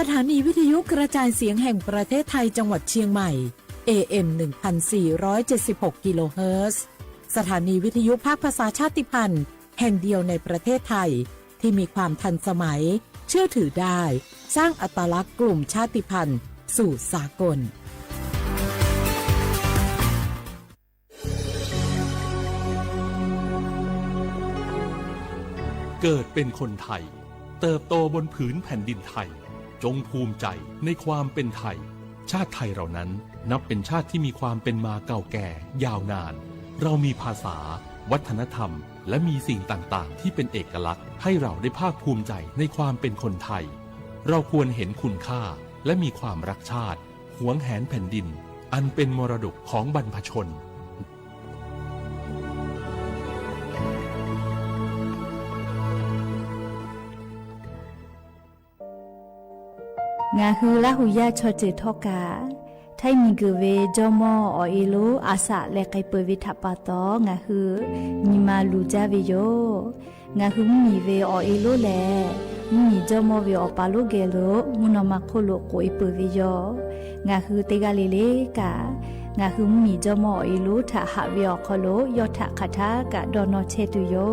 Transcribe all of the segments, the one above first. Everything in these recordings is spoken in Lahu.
สถานีวิทยุกระจายเสียงแห่งประเทศไทยจังหวัดเชียงใหม่ เอเอ็ม หนึ่งพันสี่ร้อยเจ็ดสิบหก กิโลเฮิรตซ์ สถานีวิทยุภาคภาษาชาติพันธุ์แห่งเดียวในประเทศไทย ที่มีความทันสมัย เชื่อถือได้ สร้างอัตลักษณ์กลุ่มชาติพันธุ์สู่สากล เกิดเป็นคนไทย เติบโตบนผืนแผ่นดินไทย จงภูมิใจในความเป็นไทย ชาติไทยเรานั้นนับเป็นชาติที่มีความเป็นมาเก่าแก่ยาวนาน เรามีภาษา วัฒนธรรม และมีสิ่งต่างๆ ที่เป็นเอกลักษณ์ ให้เราได้ภาคภูมิใจในความเป็นคนไทย เราควรเห็นคุณค่า และมีความรักชาติ หวงแหนแผ่นดิน อันเป็นมรดกของบรรพชน Ngaˬ hui Laˇ huˍ yaˇ chaw ceuˬ htawˇ kaꞈ, htaiˇ miˬ guiˬ ve jawˇ mawˇ awˬ e lonˉ a saꞈ leh k'ai peuˬ ve htaꞈ pa taw, ngaˬ hui nyi ma luˬ jaˇ ve yoˬ. Ngaˬ hui mvuhˇ miˬ ve awˬ e lonˉ lehˬ, mvuhˇ miˬ jawˇ mawˇ ve awˬ pa lonˉ geh lo mvuhˇ naw ma hk'oˆ lo k'oꞈ e peuˬ ve yoˬ. Ngaˬ hui teˇ g'aˇ le le kaꞈ, ngaˬ hui mvuhˇ miˬ jawˇ mawˇ awˬ e lonˉ htaꞈ haꞈ ve awˬ hk'aw lo yawˇ htaꞈ hk'aˬ htaˇ kaꞈ dawˇ nawˇ chehˇ tuˬ yoˬ.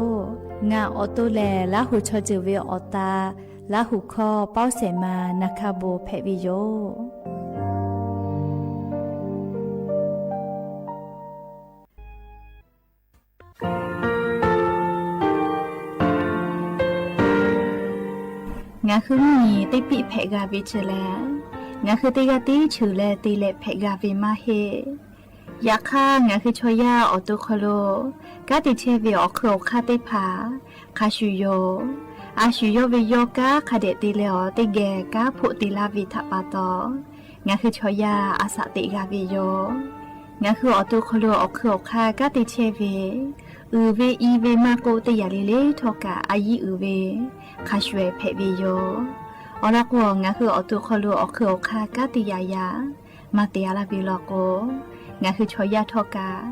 Ngaˬ awˬ to lehˬ, Laˇ huˍ chaw ceuˬ ve awˬ ta, Laˇ huˍ hkawˇ pawˇ shehˍ ma na hka bon hpehꞈ ve yoˬ. Ngaˬ hui mvuhˇ miˬ teˇ piˆ hpehꞈ g'a ve chi lehˬ, ngaˬ hui teˇ g'aˇ tiˉ cheuˬ leh te leh hpehꞈ g'a ve maˇ heˆ. Yaꞈ hk'aˇ, ngaˬ hui chaw yaˇ awˬ to hk'aw lo kanˉ te chehˇ ve awˬ hk'eun awˬ hk'aˇ teˇ hpaˍ hk'a shuˍ yoˬ. A shuˍ yawˇ ve yawˇ kanˉ hk'a dehꞈ te leh awˬ teˇ geh kanˉ hpoˆ te laˇ ve htaꞈ pa taw, ngaˬ hui chaw yaˇ a saꞈ teꞈ g'a ve yoˬ. Ngaˬ hui awˬ to hk'aw lo awˬ hk'eun awˬ hk'aˇ kanˉ te chehˇ ve, uiˍ ve i ve maˇ k'oˆ, teˇ yanˇ le le htawˇ kaꞈ a yiˇ uiˍ ve hk'a shuˍ hpehꞈ ve yoˬ. Awˬ lawn k'o, ngaˬ hui awˬ to hk'aw lo awˬ hk'eun awˬ hk'aˇ kanˉ te yaꞈ yaꞈ maˇ te a laˇ ve law k'o, ngaˬ hui chaw yaˇ htawˇ kaꞈ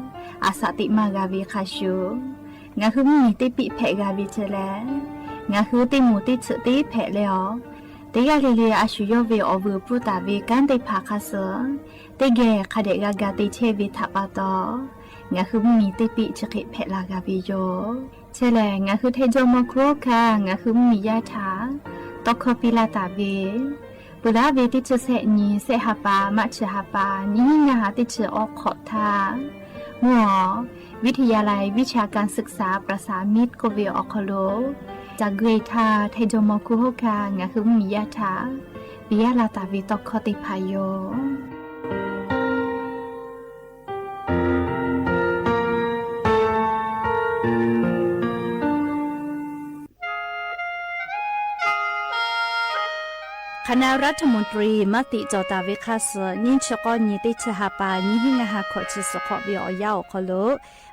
a saꞈ teꞈ maˇ g'a ve hk'a shuˍ, ngaˬ hui mvuhˇ miˬ teˇ piˆ hpehꞈ g'a ve chi lehˬ, ngaˬ hui teˇ moˍ teˇ tsuhꞈ tiˉ hpehꞈ leh awˬ, teˇ g'aˇ le le a shuˍ yawˇ ve awˬ vuiˬ pfuhˇ taˍ ve kanˉ teˇ hpaˍ hk'a suh teˇ geh hk'a dehꞈ g'a ga te chehˇ ve htaꞈ pa taw, ngaˬ hui mvuhˇ miˬ teˇ piˆ chi hk'e hpehꞈ la g'a ve yoˬ. Chi lehˬ, ngaˬ hui htaiˇ jawˇ mawˇ hkunˉ hawˉ hkanˇ ngaˬ hui mvuhˇ miˬ yaˇ htaꞈ tawˇ hkawˇ piˇ laˇ taˍ ve, peuˬ laˉ ve teˇ chi sehˆ nyi, sehˆ ha pa maˇ chi ha pa, nyiˇ hinˉ ngaˇ ha teˇ chi awˬ hk'awꞈ htaˇ, mvuhˇ awˬ วิทยาลัยวิชาการศึกษาประสานมิตร k'oˆ ve awˬ hk'aw lo ca guˇ e htaˇ, htaiˇ jawˇ mawˇ hkunˉ hawˉ hkanˇ ngaˬ hui mvuhˇ miˬ yaˇ htaꞈ piˇ laˇ taˍ ve tawˇ hkawˇ teˇ hpaˍ yoˬ. คณะรัฐมนตรี maˇ tiꞈ cawˬ taˍ ve hk'a suh, nyiˇ chi k'awˇ nyi teˇ chi ha pa, nyiˇ hinˉ ngaˇ ha hkawꞈ chi suhˍ hk'awꞈ ve awˬ yanˇ awˬ hk'aw lo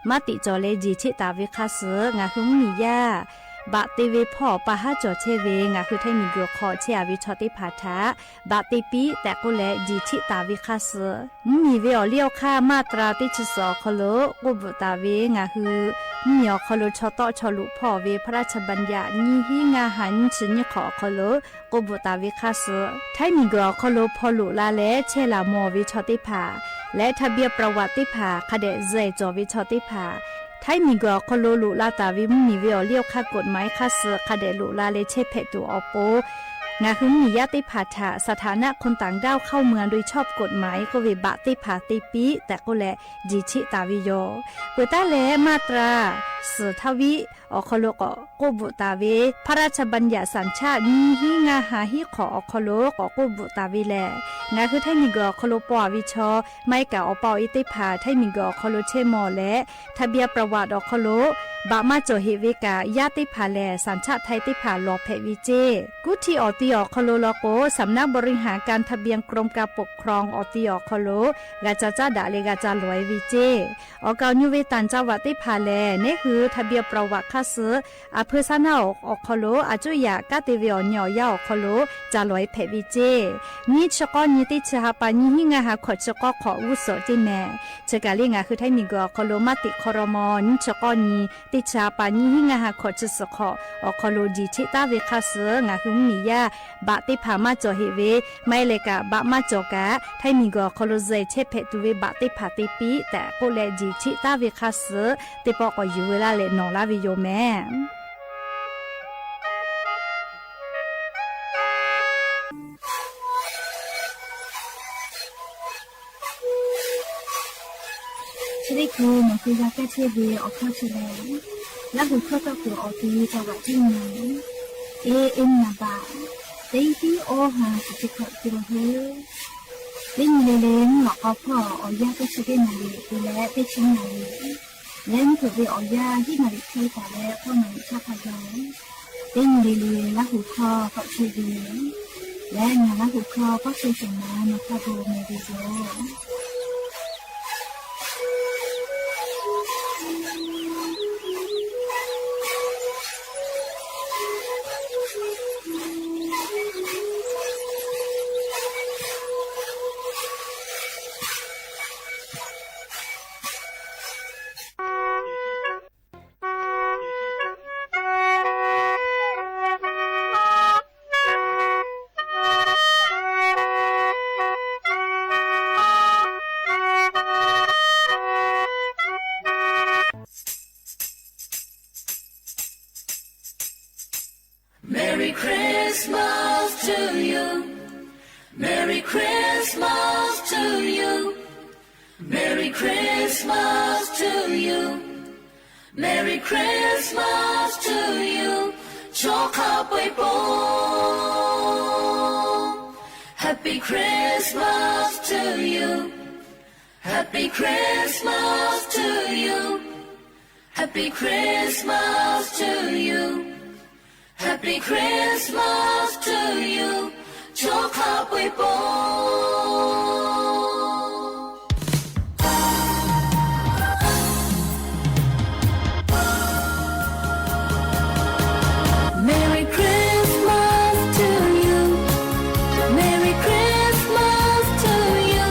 maˇ tiꞈ cawˬ leh jeˬ cheˆ taˍ ve hk'a suh, ngaˬ hui mvuhˇ miˬ yaˇ baꞈ te ve hpawˇ pa haˉ cawˬ chehˇ ve ngaˬ hui htaiˇ miˬ guiˬ hk'aw chehˇ a ve chaw teˇ hpaˍ htaꞈ baꞈ te piˇ tehꞈ k'oˆ leh jeˬ cheˆ taˍ ve hk'a suh, mvuhˇ miˬ ve awˬ liˇ awˬ hk'aˇ maˇ tra teˇ chi suhˍ awˬ hk'aw lo k'oˆ bvuhꞈ taˍ ve ngaˬ hui mvuhˇ miˬ awˬ hk'aw lo chaw tawˆ chaw luꞈ hpawˇ ve พระราชบัญญัติ nyiˇ hinˉ ngaˇ ha nyiˇ chi nyiˇ hk'awꞈ awˬ hk'aw lo k'oˆ bvuhꞈ taˍ ve hk'a suh, htaiˇ miˬ guiˬ awˬ hk'aw lo hpaw loꞈ la leh chehˇ laˬ mawˬ ve chaw teˇ hpaˍ leh ทะเบียนประวัติ teˇ hpaˍ hk'a dehꞈ zuhꞈ cawˬ ve chaw teˇ hpaˍ, htaiˇ miˬ guiˬ awˬ hk'aw lo loꞈ la taˍ ve mvuhˇ miˬ ve awˬ liˇ awˬ hk'aˇ กฎหมาย hk'a suh hk'a dehꞈ loꞈ la leh chehˇ hpehꞈ tuˬ awˬ pon, ngaˬ hui mvuhˇ miˬ yaˇ teˇ hpaˍ htaꞈ สถานะคนต่างด้าวเข้าเมืองโดยชอบกฎหมาย k'oˆ ve baꞈ teˇ hpaˍ te piˇ tehꞈ k'oˆ leh jeˬ cheˆ taˍ ve yoˬ. Peuˬ taˉ leh maˇ tra suhˍ htaˇ viˉ awˬ hk'aw lo k'awꞈ k'oˆ bvuhꞈ taˍ ve, พระราชบัญญัติสัญชาติ nyiˇ hinˉ ngaˇ ha hiˉ hk'awꞈ awˬ hk'aw lo k'awꞈ k'oˆ bvuhꞈ taˍ ve lehˬ, ngaˬ hui htaiˇ miˬ guiˬ awˬ hk'aw lo paw a ve chaw, maˇ heˆ kaꞈ awˬ pa awˬ e teˇ hpaˍ htaiˇ miˬ guiˬ awˬ hk'aw lo chehˇ mawˬ leh ทะเบียนประวัติ awˬ hk'aw lo baꞈ maˇ cawˬ heꞈ ve kaꞈ, yaˇ teˇ hpaˍ lehˬ สัญชาติไทย teˇ hpaˍ lawˬ hpehꞈ ve ceˇ. Kuˇ htiˇ awˬ ti awˬ hk'aw lo law k'o, สำนักบริหารการทะเบียน กรมการปกครอง awˬ ti awˬ hk'aw lo g'a ca caˇ daꞈ leh g'a ca lawˬ e ve ceˇ. Awˬ kaˍ awˬ nyu ve ต่างจังหวัด teˇ hpaˍ lehˬ, neˉ hui ทะเบียนประวัติ hk'a suh อำเภอ shaˉ naˆ awˬ hk'aw lo a cuˇ yaꞈ kanˉ te ve awˬ nyi awˬ yanˇ awˬ hk'aw lo ca lawˬ e hpehꞈ ve ceˇ. Nyiˇ chi k'awˇ nyi teˇ chi ha pa, nyiˇ hinˉ ngaˇ ha hkawꞈ chi k'awˇ hk'awꞈ g'uˇ suhˍ ceˇ mehˍ. Chi kaˬ le ngaˬ hui htaiˇ miˬ guiˬ awˬ hk'aw lo maˇ tiꞈ hk'aw raw maw nyiˇ chi k'awˇ nyi teˇ chi a paˍ nyiˇ hinˉ ngaˇ ha hkawꞈ chi suhˍ hk'awꞈ awˬ hk'aw lo jeˬ cheˆ taˉ ve hk'aˇ suh ngaˬ hui mvuhˇmiˬ yaˇ baꞈ teˇ hpaˍ maˇ cawˬ heꞈ ve, maˇ heˆ leh kaꞈ baꞈ maˇ cawˬ kaꞈ Htaiˇ miˬguiˬ awˬ hk'aw lo zeh chehˇ hpehꞈ tuˬ ve baꞈ teˇ hpaˍ te piˇ tehꞈ k'oˆ leh, jeˬ cheˆ taˉ ve hk'aˇ suh teˇ pawˆ k'awꞈ yuˬ ve laˇ leh nawˬ laˇ ve yoˬ mehˍ. Chi teˇ hkui nawˬ hui g'a kaˇ chehˇ ve awˬ hkawˇ chi lehˬ, Laˇ hu hkawˇ tawˇ kuiˬ awˬ te caˇ g'aꞈ teˇ nyi, e e naˍ baꞈ teˇ tiˉ awˇ ha tiꞈ chi hkawꞈ te la hui. Teˇ nyi le le mvuhˇ lawꞈ k'aw hpawˇ awˬ yanˇ teˇ chi teˇ naˍ riˍ te leh teˇ chi naˍ riˍ leh mvuhˇ hpeuꞈ ve awˬ yanˇ hiˉ naˍ riˍ hk'e taˍ leh k'awˇ naˍ riˍ htaˇ hk'a gaˬ, teˇ nyi le le Laˇ hu hkawˇ k'awꞈ chehˇ ve yoˬ. Leh ngaˬ Laˇ hu hkawˇ k'awꞈ chehˇ shehˍ ma nawˬ hk'a gu meh ve yoˬ. Merry Christmas to you. Merry Christmas to you. Merry Christmas to you. Merry Christmas to you. Chaw hk'a peu-eˬ po. Happy Christmas to you. Happy Christmas to you. Happy Christmas to you. Happy Christmas to you. Chaw hk'a peu-eˬ po. Merry Christmas to you. Merry Christmas to you.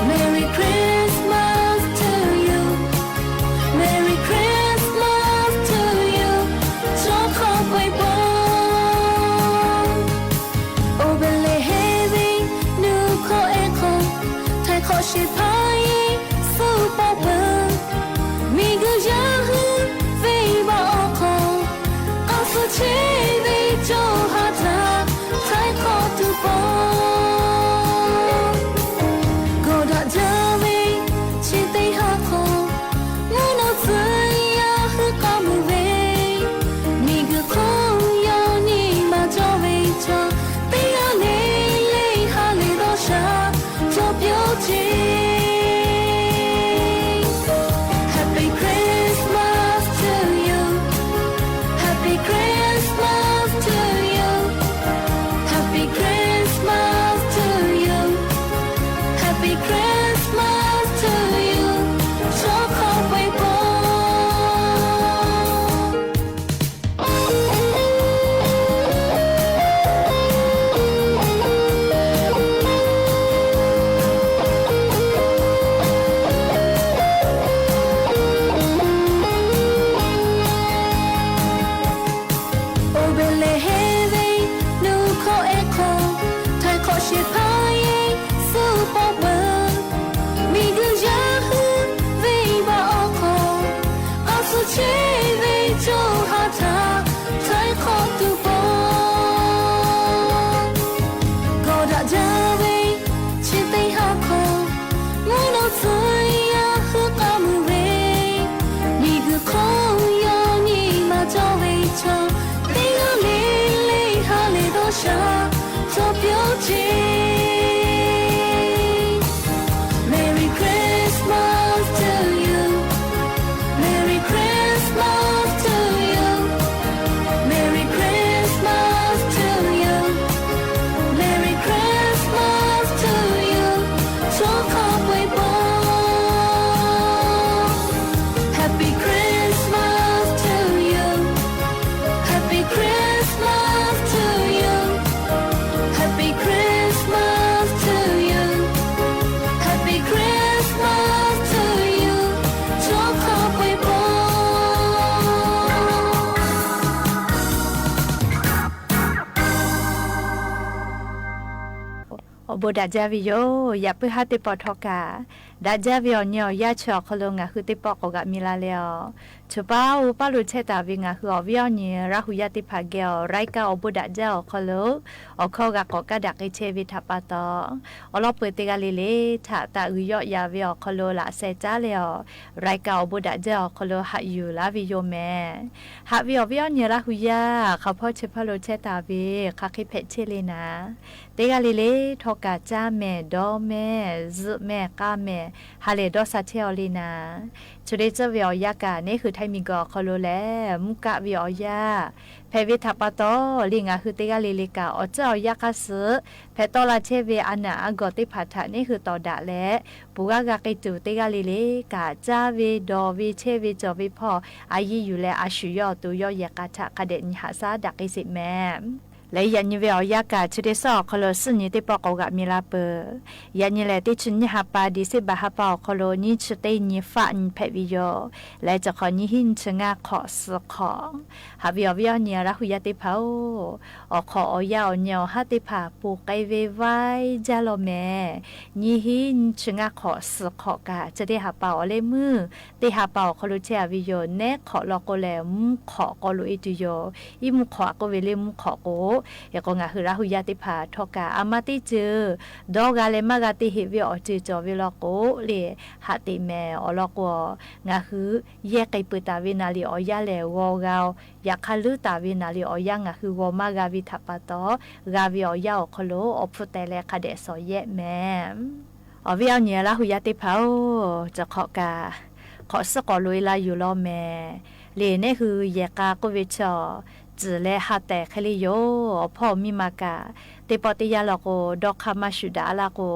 Merry Christmas to you. Merry Christmas to you. Chaw hk'a peu-eˬ po. Oˇ ve lehˬ heˆ ve nuˇ hkawˇ ehˉ hk'aw, htaiˍ hk'awꞈ shehˍ hpaˇ Yeˍsuˆ pawˆ peuˬ. Miˬguiˬ yaˇ hui venˇbaˆ awˬ hk'aw, k'aˇ suh chehˇ ve co ha htaꞈ htaiˍ hk'awꞈ tuˬ pawˆ. Gawˬ daꞈ jaˇ ve chi teˇ haˉ hk'aw, mvuhˇ naw tcuh yaˇ hui k'a muiˬ ve, miˬguiˬ hk'oˆ yaw nyi ma cawˇ ve chaw, teˇ g'aˇ le le ha lehˬ dawˇ sha cawˬ piˇ-oˆ ceˇ. Happy Christmas to you. Happy Christmas to you. Happy Christmas to you. Happy Christmas to you. Chaw hk'a peu-eˬ po. Oˇ ve lehˬ heˆ ve nuˇ hkawˇ ehˉ hk'aw, htaiˍ hk'awꞈ shehˍ hpaˇ Yeˍsuˆ pawˆ peuˬ. Miˬguiˬ yaˇ hui venˇbaˆ awˬ hk'aw, k'aˇ suh chehˇ ve co ha htaꞈ htaiˍ hk'awꞈ tuˬ pawˆ. Gawˬ daꞈ jaˇ ve chi teˇ haˉ hk'aw, mvuhˇ naw tcuh yaˇ hui k'a muiˬ ve, miˬguiˬ hk'oˆ yaw nyi ma cawˇ ve chaw, teˇ g'aˇ le le ha lehˬ dawˇ sha cawˬ piˇ-oˆ ceˇ. Merry Christmas to you. Merry Christmas to you. Merry Christmas to you. Merry Christmas to you. Chaw hk'a peu-eˬ po. Happy Christmas to you. Happy Christmas to you. Awˬ bon daꞈ jaˇ ve yoˬ. Yaꞈ puiˉ haˉ teˇ pawˆ htawˇ kaꞈ, daꞈ jaˇ ve awˬ nyi awˬ yanˇ chi awˬ hk'aw lo ngaˬ hui teˇ pawˆ k'awꞈ g'aꞈ mi la leh a, choˬ paˉ oˇ paˉ lo chehˇ taˍ ve ngaˬ hui awˬ viˉ awˬ nyi Laˇ hu yaˇ teˇ hpaˍ geh awˬ รายการ awˬ bon daꞈ jaˇ awˬ hk'aw lo awˬ hkawˇ g'a k'awꞈ kaˇ daꞈ k'ai chehˇ ve htaꞈ pa taw, awˬ lawn peuˬ teˇ g'aˇ le le htaꞈ taꞈ g'uiˬ yawˆ yan ve awˬ hk'aw lo laꞈ sheh caˉ leh a, รายการ awˬ bon daꞈ jaˇ awˬ hk'aw lo haꞈ yuˬ laˇ ve yoˬ mehˍ. Haꞈ ve awˬ viˉ awˬ nyi Laˇ hu yaˇ hk'aˬ hpawˇ chi hpaˇ lo chehˇ taˍ ve hk'aˬ hk'e hpehꞈ chehˇ le naˍ, teˇ g'aˇ le le htawˇ kaꞈ caˇ mehˍ, dawˇ mehˍ, zuhꞈ mehˍ, k'a mehˍ, ha lehˬ dawˇ sha chehˇ aw le naˍ. Chi te tcuhˇ ve awˬ yanˇ kaꞈ neˇ hui Htaiˇ miˬguiˬ awˬ hk'aw lo lehˬ mvuhˇ kaˆ ve awˬ yanˇ hpehꞈ ve htaꞈ pa taw, le ngaˬ hui teˇ g'aˇ le le kaꞈ awˬ tcuhˇ awˬ yanˇ hk'aˇ suh hpehꞈ tawˆ la chehˇ ve a naˬ a gawˬ teˇ hpaˍ htaꞈ neˇ hui tawˍ daꞈ leh, peuˬ g'aˇ g'a k'ai tuˬ teˇ g'aˇ le le kaꞈ caˇ ve, dawˬ ve, chehˇ ve, cawˬ ve hpawˇ a yiˇ yuˬ leh a shu yawˇ awˬ to yawˇ yehˬ k'a htaꞈ hk'a dehꞈ nyi haꞈ shaˉ daꞈ k'ai sheˍ mehˍ. Leh yaꞈ nyi ve awˬ yanˇ kaꞈ chi teˇ suhˉ awˬ hk'aw lo suhˉ nyi teˇ pawˆ k'awꞈ g'aꞈ mi la peuˬ. Yaꞈ nyi lehˬ teˇ chi nyiˇ ha pa December ha pa awˬ hk'aw lo nyiˇ chi teˇ nyi faˆ nyi hpehꞈ ve yoˬ. Leh chi hk'awꞈ nyiˇ hinˉ nyiˇ chi ngaˇ hk'awꞈ suhˍ hk'awꞈ, haꞈ ve awˬ viˉ awˬ nyi Laˇ hu yaˇ teˇ hpaˍ-oˬ, awˬ hk'awꞈ awˬ yanˇ awˬ nyi awˬ haˉ teˇ hpaˍ ponˬ k'ai ve vaiˇ jaˇ law mehˍ. Nyiˇ hinˉ nyiˇ chi ngaˇ hk'awꞈ suhˍ hk'awꞈ kaꞈ chi teˇ ha pa awˬ leh meuˇ teˇ ha pa awˬ hk'aw lo chehˇ a ve yoˬ. Nehˉ hk'awꞈ law k'o lehˬ mvuhˇ hk'awꞈ k'aw loꞈ e tuˬ yoˬ. Iˉ mvuhˇ hk'awꞈ k'oˆ ve le mvuhˇ hk'awꞈ k'o, hk'e k'o ngaˬ hui Laˇ hu yaˇ teˇ hpaˍ htawˇ kaꞈ a ma teˇ ceuˬ dawˇ g'a leh maˇ g'a te heꞈ ve awˬ ceuˬ cawˬ ve law k'o le, haꞈ teꞈ mehˍ. Awˬ lawn k'o, ngaˬ hui yehˇ k'ai peuˬ taˍ ve naˍ riˍ awˬ yanˇ lehˬ g'aw g'a-oˬ. Yaꞈ hk'aˇ leuˉ taˍ ve naˍ riˍ awˬ yanˇ ngaˬ hui g'aw maˇ g'a ve htaꞈ pa taw, g'a ve awˬ yanˇ awˬ hk'aw lo awˬ hpfuhˇ teh leh hk'a dehꞈ shawˍ yehˆ mehˍ. Awˬ viˉ awˬ nyi Laˇ hu yaˇ teˇ hpaˍ-oˬ, chi hk'awꞈ kaꞈ hk'awꞈ suhˉ k'awꞈ loꞈ e la yuˬ law mehˍ. Le neˇ hui yehˬ k'a k'oˆ ve chi a, tcuhˬ leh ha tehˍ hk'e le yoˬ. Awˬ hpawˇ miˇ ma kaꞈ teˇ pawˆ teˇ yanˇ law k'o, dawˇ hk'aˇ maˇ shuˍ daꞈ laˇ k'o,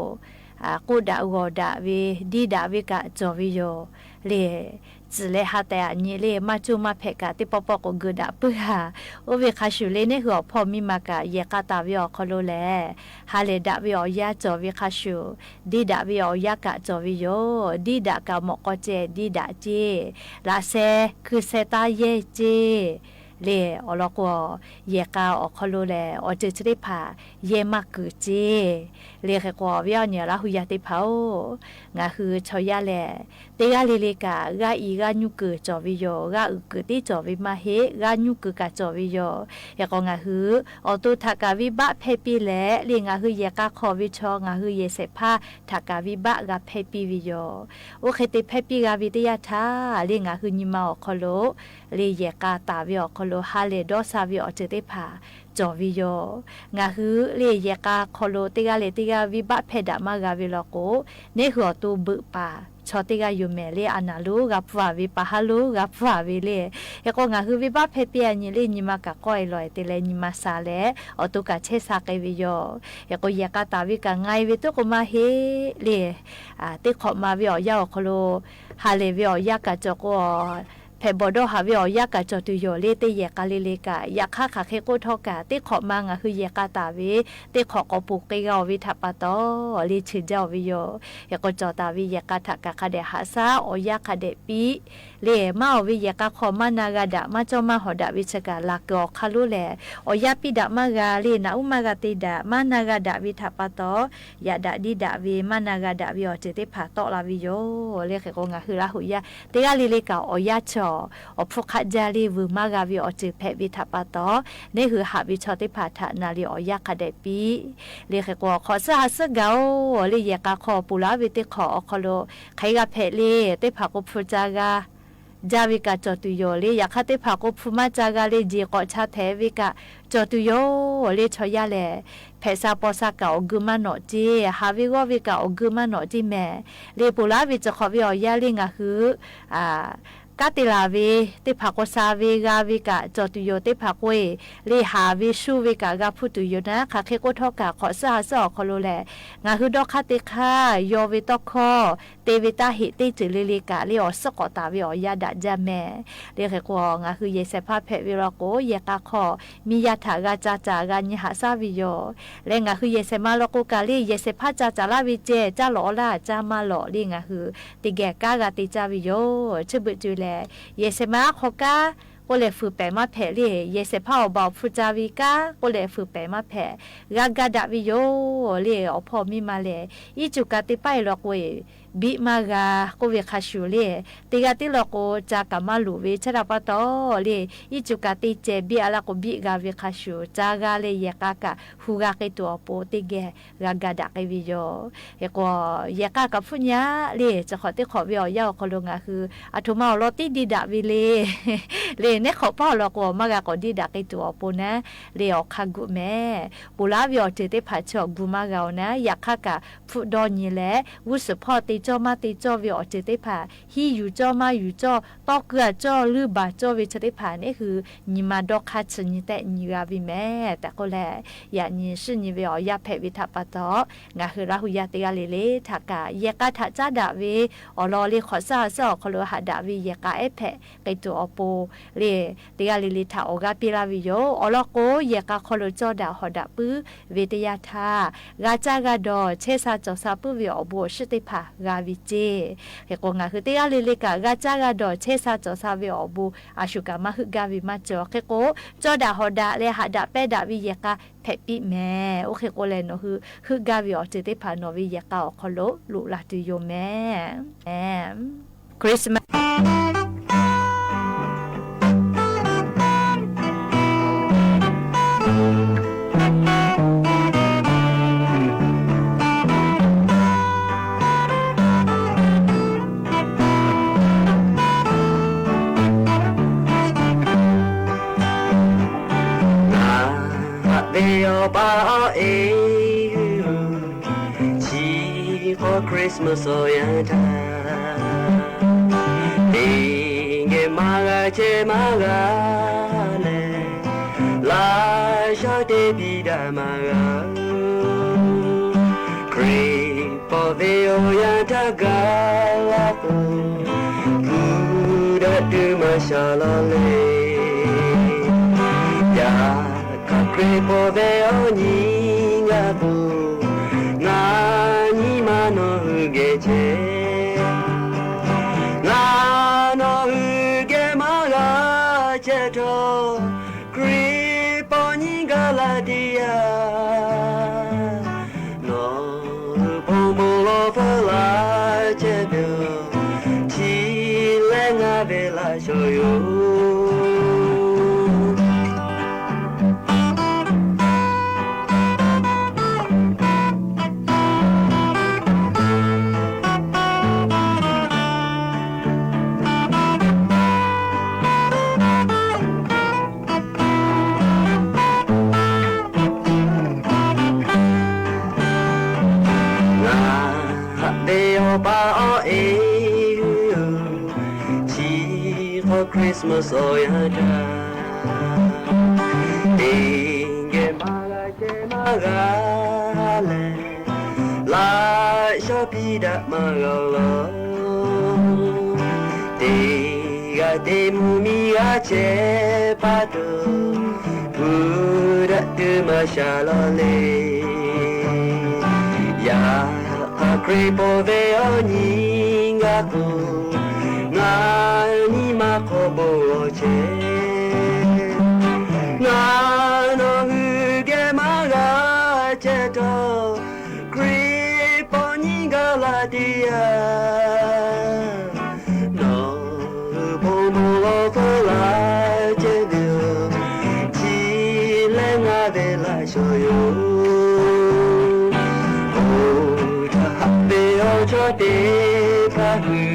k'oˆ daꞈ g'awˬ daꞈ ve, diˇ daꞈ ve kaꞈ cawˬ ve yoˬ. Le tcuhˬ leh ha tehˍ aꞈ nyi le maˇ coˇ maˇ hpehꞈ kaꞈ teˇ pawˆ pawˆ k'o geuꞈ daꞈ puiˉ a. Oˇ ve hk'a shuˍ le neˇ hui awˬ hpawˇ miˇ ma kaꞈ yehˬ k'a taˍ ve awˬ hk'aw lo lehˬ, ha lehˬ daꞈ ve awˬ yanˇ cawˬ ve hk'a shuˍ, diˇ daꞈ ve awˬ yanˇ kaꞈ cawˬ ve yoˬ. Diˇ daꞈ kaꞈ mawꞈ k'aw ceh diˇ daꞈ ceˇ, laꞈ sheh hkui sheh taˇ yehˇ ceˇ. Le awˬ lawn k'o, yehˬ k'a awˬ hk'aw lo lehˬ awˬ ceuˬ chi teˇ hpaˍ yehˇ maˇ kuiˬ ceˇ. Le hk'e k'o awˬ viˉ awˬ nyi Laˇ hu yaˇ teˇ hpaˍ-oˬ, ngaˬ hui chaw yaˇ lehˬ teˇ g'aˇ le le kaꞈ g'aˇ i g'aˇ nyuˇ kuiˬ cawˬ ve yoˬ. G'aˇ uiˍ kuiˬ tiˉ cawˬ ve maˇ heˆ, g'aˇ nyuˇ kuiˬ kaꞈ cawˬ ve yoˬ. Hk'e k'o ngaˬ hui awˬ to htaꞈ kaꞈ venˇ baˆ hpehˇ piˇ leh le ngaˬ hui yehˬ k'a hk'aw ve chaw ngaˬ hui yehˬ shehˍ hpaˇ htaꞈ kaꞈ venˇ baˆ g'a hpehˇ piˇ ve yoˬ. Oˇ hk'e te hpehˇ piˇ g'a ve teˇ yanˇ htaˇ le ngaˬ hui nyi ma awˬ hk'aw lo le yehˬ k'a taˍ ve awˬ hk'aw lo ha lehˬ dawˇ sha ve awˬ ceuˬ teˇ hpaˍ cawˬ ve yoˬ. Ngaˬ hui le yehˬ k'a hk'aw lo teˇ g'aˇ leh teˇ g'aˇ venˇ baˆ hpehˇ daꞈ maˇ g'a ve law k'o, neˇ hui awˬ to beuꞈ paˍ chaw teˇ g'aˇ yoˬ mehˍ le. A naˍ lonˉ g'a hpfuhˇ a ve, pa haˉ lonˉ g'a hpfuhˇ a ve le. Hk'e k'o ngaˬ hui venˇ baˆ hpehˇ piˇ a nyi le nyi ma kaꞈ k'awˆ e lawˬ e te leh nyi ma sha leh awˬ to kaꞈ chehˇ sha k'ai ve yoˬ. Hk'e k'o yehˬ k'a taˍ ve kaꞈ nga e ve teˇ k'o maˇ heˆ le. Teˇ hk'awꞈ ma ve awˬ yanˇ awˬ hk'aw lo ha lehˬ ve awˬ yanˇ kaꞈ cawˬ k'o, hpehꞈ bawˬ dawˇ haꞈ ve awˬ yanˇ kaꞈ cawˬ tuˬ yoˬ le. Teˇ yehˬ k'a le le kaꞈ yaꞈ hk'aˇ hk'aˬ hk'e k'oˆ htawˇ kaꞈ teˇ hk'awꞈ ma ngaˬ hui yehˬ k'a taˍ ve teˇ hk'awꞈ k'awꞈ ponˬ k'ai g'a oˬ ve htaꞈ pa taw le cheuˬ jaˇ oˬ ve yoˬ. Hk'e k'o cawˬ taˍ ve yehˬ k'a htaꞈ kaꞈ hk'a dehꞈ haꞈ shaˉ awˬ yanˇ hk'a dehꞈ piˇ le. Maˇ oˬ ve yehˬ k'a hk'aw maˇ na g'a daꞈ, maˇ cawˇ maˇ hawˍ daꞈ ve chi kaꞈ laˬ kuiˬ awˬ hk'aˇ lonˉ lehˬ, awˬ yanˇ piˇ daꞈ maˇ g'a le, naꞈ uˉ maˇ g'a te daꞈ, maˇ na g'a daꞈ ve htaꞈ pa taw, yaꞈ daꞈ diˇ daꞈ ve maˇ na g'a daꞈ ve awˬ ceuˬ teˇ hpaˍ tawˆ la ve yoˬ le. Hk'e k'o ngaˬ hui Laˇ hu yaˇ teˇ g'aˇ le le kaꞈ awˬ yanˇ chaw awˬ hpfuhˇ hk'aˆ jaˇ le vuiˬ maˇ g'a ve awˬ ceuˬ hpehꞈ ve htaꞈ pa taw, neˇ hui haꞈ ve chaw teˇ hpaˍ htaꞈ naˍ riˍ awˬ yanˇ hk'a dehꞈ piˇ le. Hk'e k'o hk'awꞈ suhˉ ha suhˉ gaˬ oˬ le. Yehˬ k'a hk'aw ponˬ laˇ ve teˇ hk'awꞈ awˬ hk'aw lo hk'aˬ hk'e g'a hpehꞈ le, teˇ hpaˍ k'o hpu ca g'a jaˇ ve kaꞈ cawˬ tuˬ yoˬ le. Yaꞈ hk'aˇ teˇ hpaˍ k'o hpu maˇ ca g'a le, jeˬ k'awꞈ cha htehꞈ ve kaꞈ cawˬ tuˬ yoˬ le. Chaw yaˇ lehˬ, hpehꞈ sha paw sha kaꞈ awˬ geu maˇ nawꞈ ceˇ, haˍ ve g'awˇ ve kaꞈ awˬ geu maˇ nawꞈ ceˇ mehˍ le. Ponˬ laˇ ve chi hk'awꞈ ve awˬ yanˇ le ngaˬ hui kanˉ te laˬ ve, teˇ hpaˍ k'o sha ve g'a ve kaꞈ cawˬ tuˬ yoˬ. Teˇ hpaˍ k'o e le haˍ ve shu ve kaꞈ g'a hpuˇ tuˬ yoˬ naˉ. Hk'aˬ hk'e k'oˆ htawˇ kaꞈ hk'awꞈ suhˉ ha suhˉ awˬ hk'aw lo lehˬ, ngaˬ hui dawˇ hk'aˇ te hk'aˇ yaw ve tawˇ hkawˇ te ve taˇ heꞈ teˇ ceuˬ le le kaꞈ le awˬ suhˉ k'awꞈ taˍ ve awˬ yanˇ daꞈ jaˇ mehˍ le. Hk'e k'o ngaˬ hui yehˬ shehˍ hpaˇ hpehꞈ ve law k'o, yehˬ k'a hk'aw miˇ yaˇ htaꞈ g'a ca caˍ g'a nyi haꞈ shaˉ ve yoˬ. Leh ngaˬ hui yehˬ shehˍ ma law k'o kaꞈ le yehˬ shehˍ hpaˇ ca caˍ laˇ ve ceh, caˇ lawꞈ laˇ caˇ maˇ lawꞈ le ngaˬ hui teˇ geh kanˉ g'a te caˇ ve yoˬ. Chi beuꞈ ceuˬ lehˬ, yehˬ shehˍ ma aˉ hk'aw kanˉ k'oˆ leh fuiˍ pehˍ maˇ hpehꞈ le. Yehˬ shehˍ hpaˇ awˬ baˬ awˬ hpu ca ve kanˉ k'oˆ leh fuiˍ pehˍ maˇ hpehꞈ. G'a ga daꞈ ve yoˬ le. Awˬ hpawˇ miˇ ma lehˬ, iˉ cuˬ kaꞈ teˇ paˉ e law k'o, biˆ maˇ g'a k'oˆ ve hk'a shuˍ le. Teˇ g'aˇ tiˉ law k'o, ca kaꞈ maˇ loˍ ve chaˇ daꞈ pa taw le, iˉ cuˬ kaꞈ te ceh biˆ a laˇ k'o, biˆ g'a ve hk'a shuˍ, ca g'a leh yehˬ k'a kaꞈ hu g'a k'ai tuˬ awˬ pon teˇ geh g'a ga daꞈ k'ai ve yoˬ. Hk'e k'o, yehˬ k'a kaꞈ hpfuhˆ nyi a le. Chi hk'awꞈ teˇ hk'awꞈ ve awˬ yanˇ awˬ hk'aw lo ngaˬ hui aˬ htoꞈ ma awˬ lawn tiˉ diˇ daꞈ ve le. Le nehˉ hk'awꞈ paˇ awˬ lawn k'o, maˇ g'a k'awꞈ diˇ daꞈ k'ai tuˬ awˬ pon naˉ le, awˬ hk'aˇ gu mehˍ. Ponˬ laˇ ve awˬ ceuˬ teˇ hpaˍ chi awˬ gu maˇ g'a oˬ naˉ, yaꞈ hk'aˇ kaꞈ hpfuhˆ dawˇ nyi leh, g'uˇ suhˍ hpawˇ te cawˇ maˇ te cawˇ ve awˬ ceuˬ teˇ hpaˍ, hiˇ yuˬ cawˇ maˇ yuˬ cawˇ, tawˇ keu a cawˇ, luˇ baˬ cawˇ ve chi teˇ hpaˍ neˉ hui nyi ma dawˇ hk'aˇ chi nyi tehꞈ nyi g'a ve mehˍ tehꞈ k'oˆ leh, yaꞈ nyi shiˆ nyi ve awˬ yanˇ hpehꞈ ve htaꞈ pa taw, ngaˬ hui Laˇ hu yaˇ teˇ g'aˇ le le htaꞈ kaꞈ yehˬ k'a htaꞈ caˉ daꞈ ve awˬ lawn le, hk'awꞈ saˇ ha saˇ awˬ hk'aw lo haꞈ daꞈ ve yehˬ k'a ehˉ hpehꞈ k'ai tuˬ awˬ pon le, teˇ g'aˇ le le htaꞈ awˬ g'aˇ piˇ laˇ ve yoˬ. Awˬ lawn k'o, yehˬ k'a hk'aw lo cawˇ daꞈ hawꞈ daꞈ puiˉ ve teˇ yanˇ htaˇ, g'a caˇ g'a dawˬ chehˇ sha cawˬ sha puiˉ ve awˬ bon awˬ shiˉ teˇ hpaˍ g'a ve ceˇ. Hk'e k'o, ngaˬ hui teˇ g'aˇ le le kaꞈ g'a caˇ g'a dawˬ chehˇ sha cawˬ sha ve awˬ bon a shu kaꞈ maˇ heuˆ gaˇ ve maˇ cawˬ. Hk'e k'o, cawˇ daꞈ hawꞈ daꞈ leh haꞈ daꞈ pehnˇ daꞈ ve yehˬ k'a hpehꞈ piˇ mehˍ. Oˇ hk'e k'o lehˬ, nawˬ hui heuˆ gaˇ ve awˬ ceuˬ teˇ hpaˍ nawˬ ve yehˬ k'a awˬ hk'aw lo loꞈ la tuˬ yoˬ mehˍ. Christmas. Ngaˬ haꞈ ve awˬ pa awˬ e, chi hk'awꞈ Christmas awˬ yanˇ htaˇ, teˇ geh maˇ g'a chehˇ maˇ g'a leh, laꞈ shawˉ teˇ piˇ daꞈ maˇ g'a. Hkriꞈ pawˬ ve awˬ yanˇ htaˇ gaˬ la k'o, hpu daꞈ tuˬ maˇ sha law le. Yaꞈ hk'aˇ Hkriꞈ pawˬ ve awˬ nyi g'a k'o, ngaˬ nyi ma nawˬ hui geh chehˇ. Ngaˬ nawˬ hui geh maˇ g'a chehˇ htawˇ, Hkriꞈ pawˬ nyi gaˬ la teˇ yanˇ, nawˬ hui bon bon lawˬ hpfuhˆ laˇ chehˇ ve yoˬ. Chi leh ngaˬ ve laꞈ shawˍ yoˬ. Ngaˬ haꞈ ve awˬ pa awˬ e, chi hk'awꞈ Christmas awˬ yanˇ htaˇ, teˇ geh maˇ g'a chehˇ maˇ g'a leh, laꞈ shawˉ piˇ daꞈ maˇ g'a law. Teˇ g'aˇ teˇ mvuhˇ miˬ g'a chehˇ pa taw, hpu daꞈ tuˬ maˇ sha law le. Yaꞈ hk'aˇ Hkriꞈ pawˬ ve awˬ nyi g'a k'o, ngaˬ nyi ma hk'aw bon lawˬ chehˇ. Ngaˬ nawˬ hui geh maˇ g'a chehˇ htawˇ, Hkriꞈ pawˬ nyi gaˬ la teˇ yanˇ, nawˬ hui bon bon lawˬ hpfuhˆ laˇ chehˇ ve yoˬ. Chi leh ngaˬ ve laꞈ shawˍ yoˬ. Oˇ htaˇ haꞈ ve awˬ chawˇ teˇ hpaˍ hui,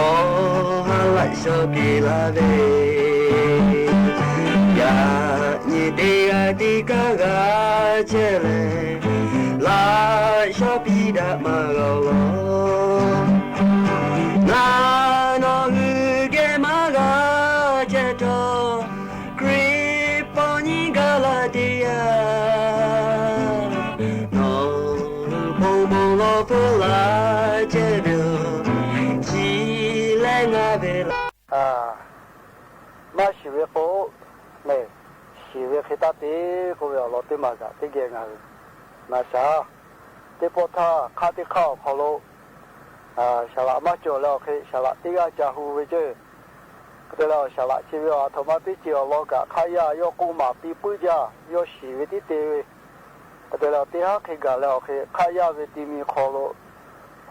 awˬ ha laꞈ shawˍ piˇ laˇ ve, yaꞈ nyi teˇ g'aˇ teˇ kaˇ g'a chehˇ leh, laꞈ shawˍ piˇ daꞈ maˇ g'a law. Ngaˬ nawˬ hui geh maˇ g'a chehˇ htawˇ, Hkriꞈ pawˬ nyi gaˬ la teˇ yanˇ, nawˬ hui bon bon lawˬ hpfuhˆ laˇ chehˇ ve yoˬ. Chi leh ngaˬ ve laꞈ maˇ shiˍ ve k'o, shiˍ ve hk'e taˇ te k'oˆ ve awˬ lawn teˇ maˬ kaꞈ teˇ geh ngaˬ hui na shaˍ. Teˇ pawˆ htaˇ hk'aˆ teˇ hk'aˆ awˬ hk'aw lo saˍ laꞈ maˇ cawˬ leh awˬ hk'e saˍ laꞈ teˇ g'aˇ ca hu ve ceˇ. Hk'e te leh, awˬ shaˍ laꞈ chi ve awˬ aˬ htoꞈ ma teˇ ceuˬ awˬ lawn kaꞈ hk'aˆ yaˇ yawˇ k'oˆ maˍ piˇ puiˉ jaˇ, yawˇ shiˍ ve tiˉ te ve. Hk'e te leh, teˇ haˉ hk'e gaˬ leh awˬ hk'e hk'aˆ yaˇ ve ti mi hk'aw lo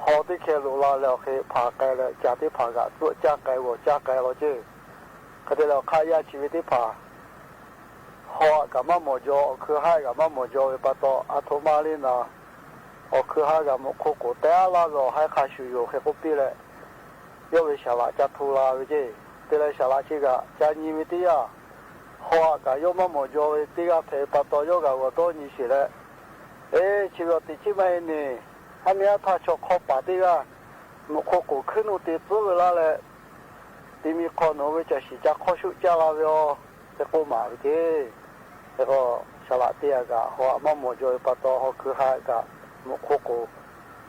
haw teˇ hkeh loꞈ la leh awˬ hk'e hpanˍ k'ai leh, caˬ teˇ hpaˍ kaꞈ tcuhˆ caˇ k'ai g'awˬ caˇ k'ai law ceˇ. Hk'e te leh, awˬ hk'aˆ yaˇ chi ve teˇ hpaˍ haw aꞈ kaꞈ maˇ mawˬ jaw, awˬ hkui haˉ kaꞈ maˇ mawˬ jaw ve pa taw, aˬ htoꞈ ma le naˍ, awˬ hkui haˉ g'a mawꞈ hk'oˆ k'oˍ tehˉ laˇ ve awˬ haiˉ hk'a shuˍ yoˬ hk'e k'oˆ piˇ leh, yawˇ ve shaˍ laꞈ ca hto la ve ceˇ. Te leh shaˍ laꞈ chi kaꞈ ca nyi ve teˇ yanˇ, haw aꞈ kaꞈ yawˇ maˇ mawˬ jaw ve teˇ g'aˇ hpehꞈ ve pa taw, yawˇ g'a g'awˬ dawˇ nyi sheˍ leh, Eˇ, chi ve awˬ teꞈ chiˉ maˇ heˆ neˬ, aˉ miˇ aˉ htaˇ chaw hk'aw paˍ teˇ g'aˇ mawꞈ hk'oˆ k'oˍ hkuiˉ nuˇ te tcuhˉ ve laˇ leh, ti mi hk'aw nawˬ hui ve caˬ shiˍ ca hk'awˇ shuˆ caˇ la ve aˬ, hk'e k'oˆ maˍ ve ceˇ. Hk'e k'o, shaˍ laꞈ teˇ g'aˇ kaꞈ haw aꞈ maˇ mawˬ jaw ve pa taw, haw hkui haˉ kaꞈ mawꞈ hk'oˆ k'oˍ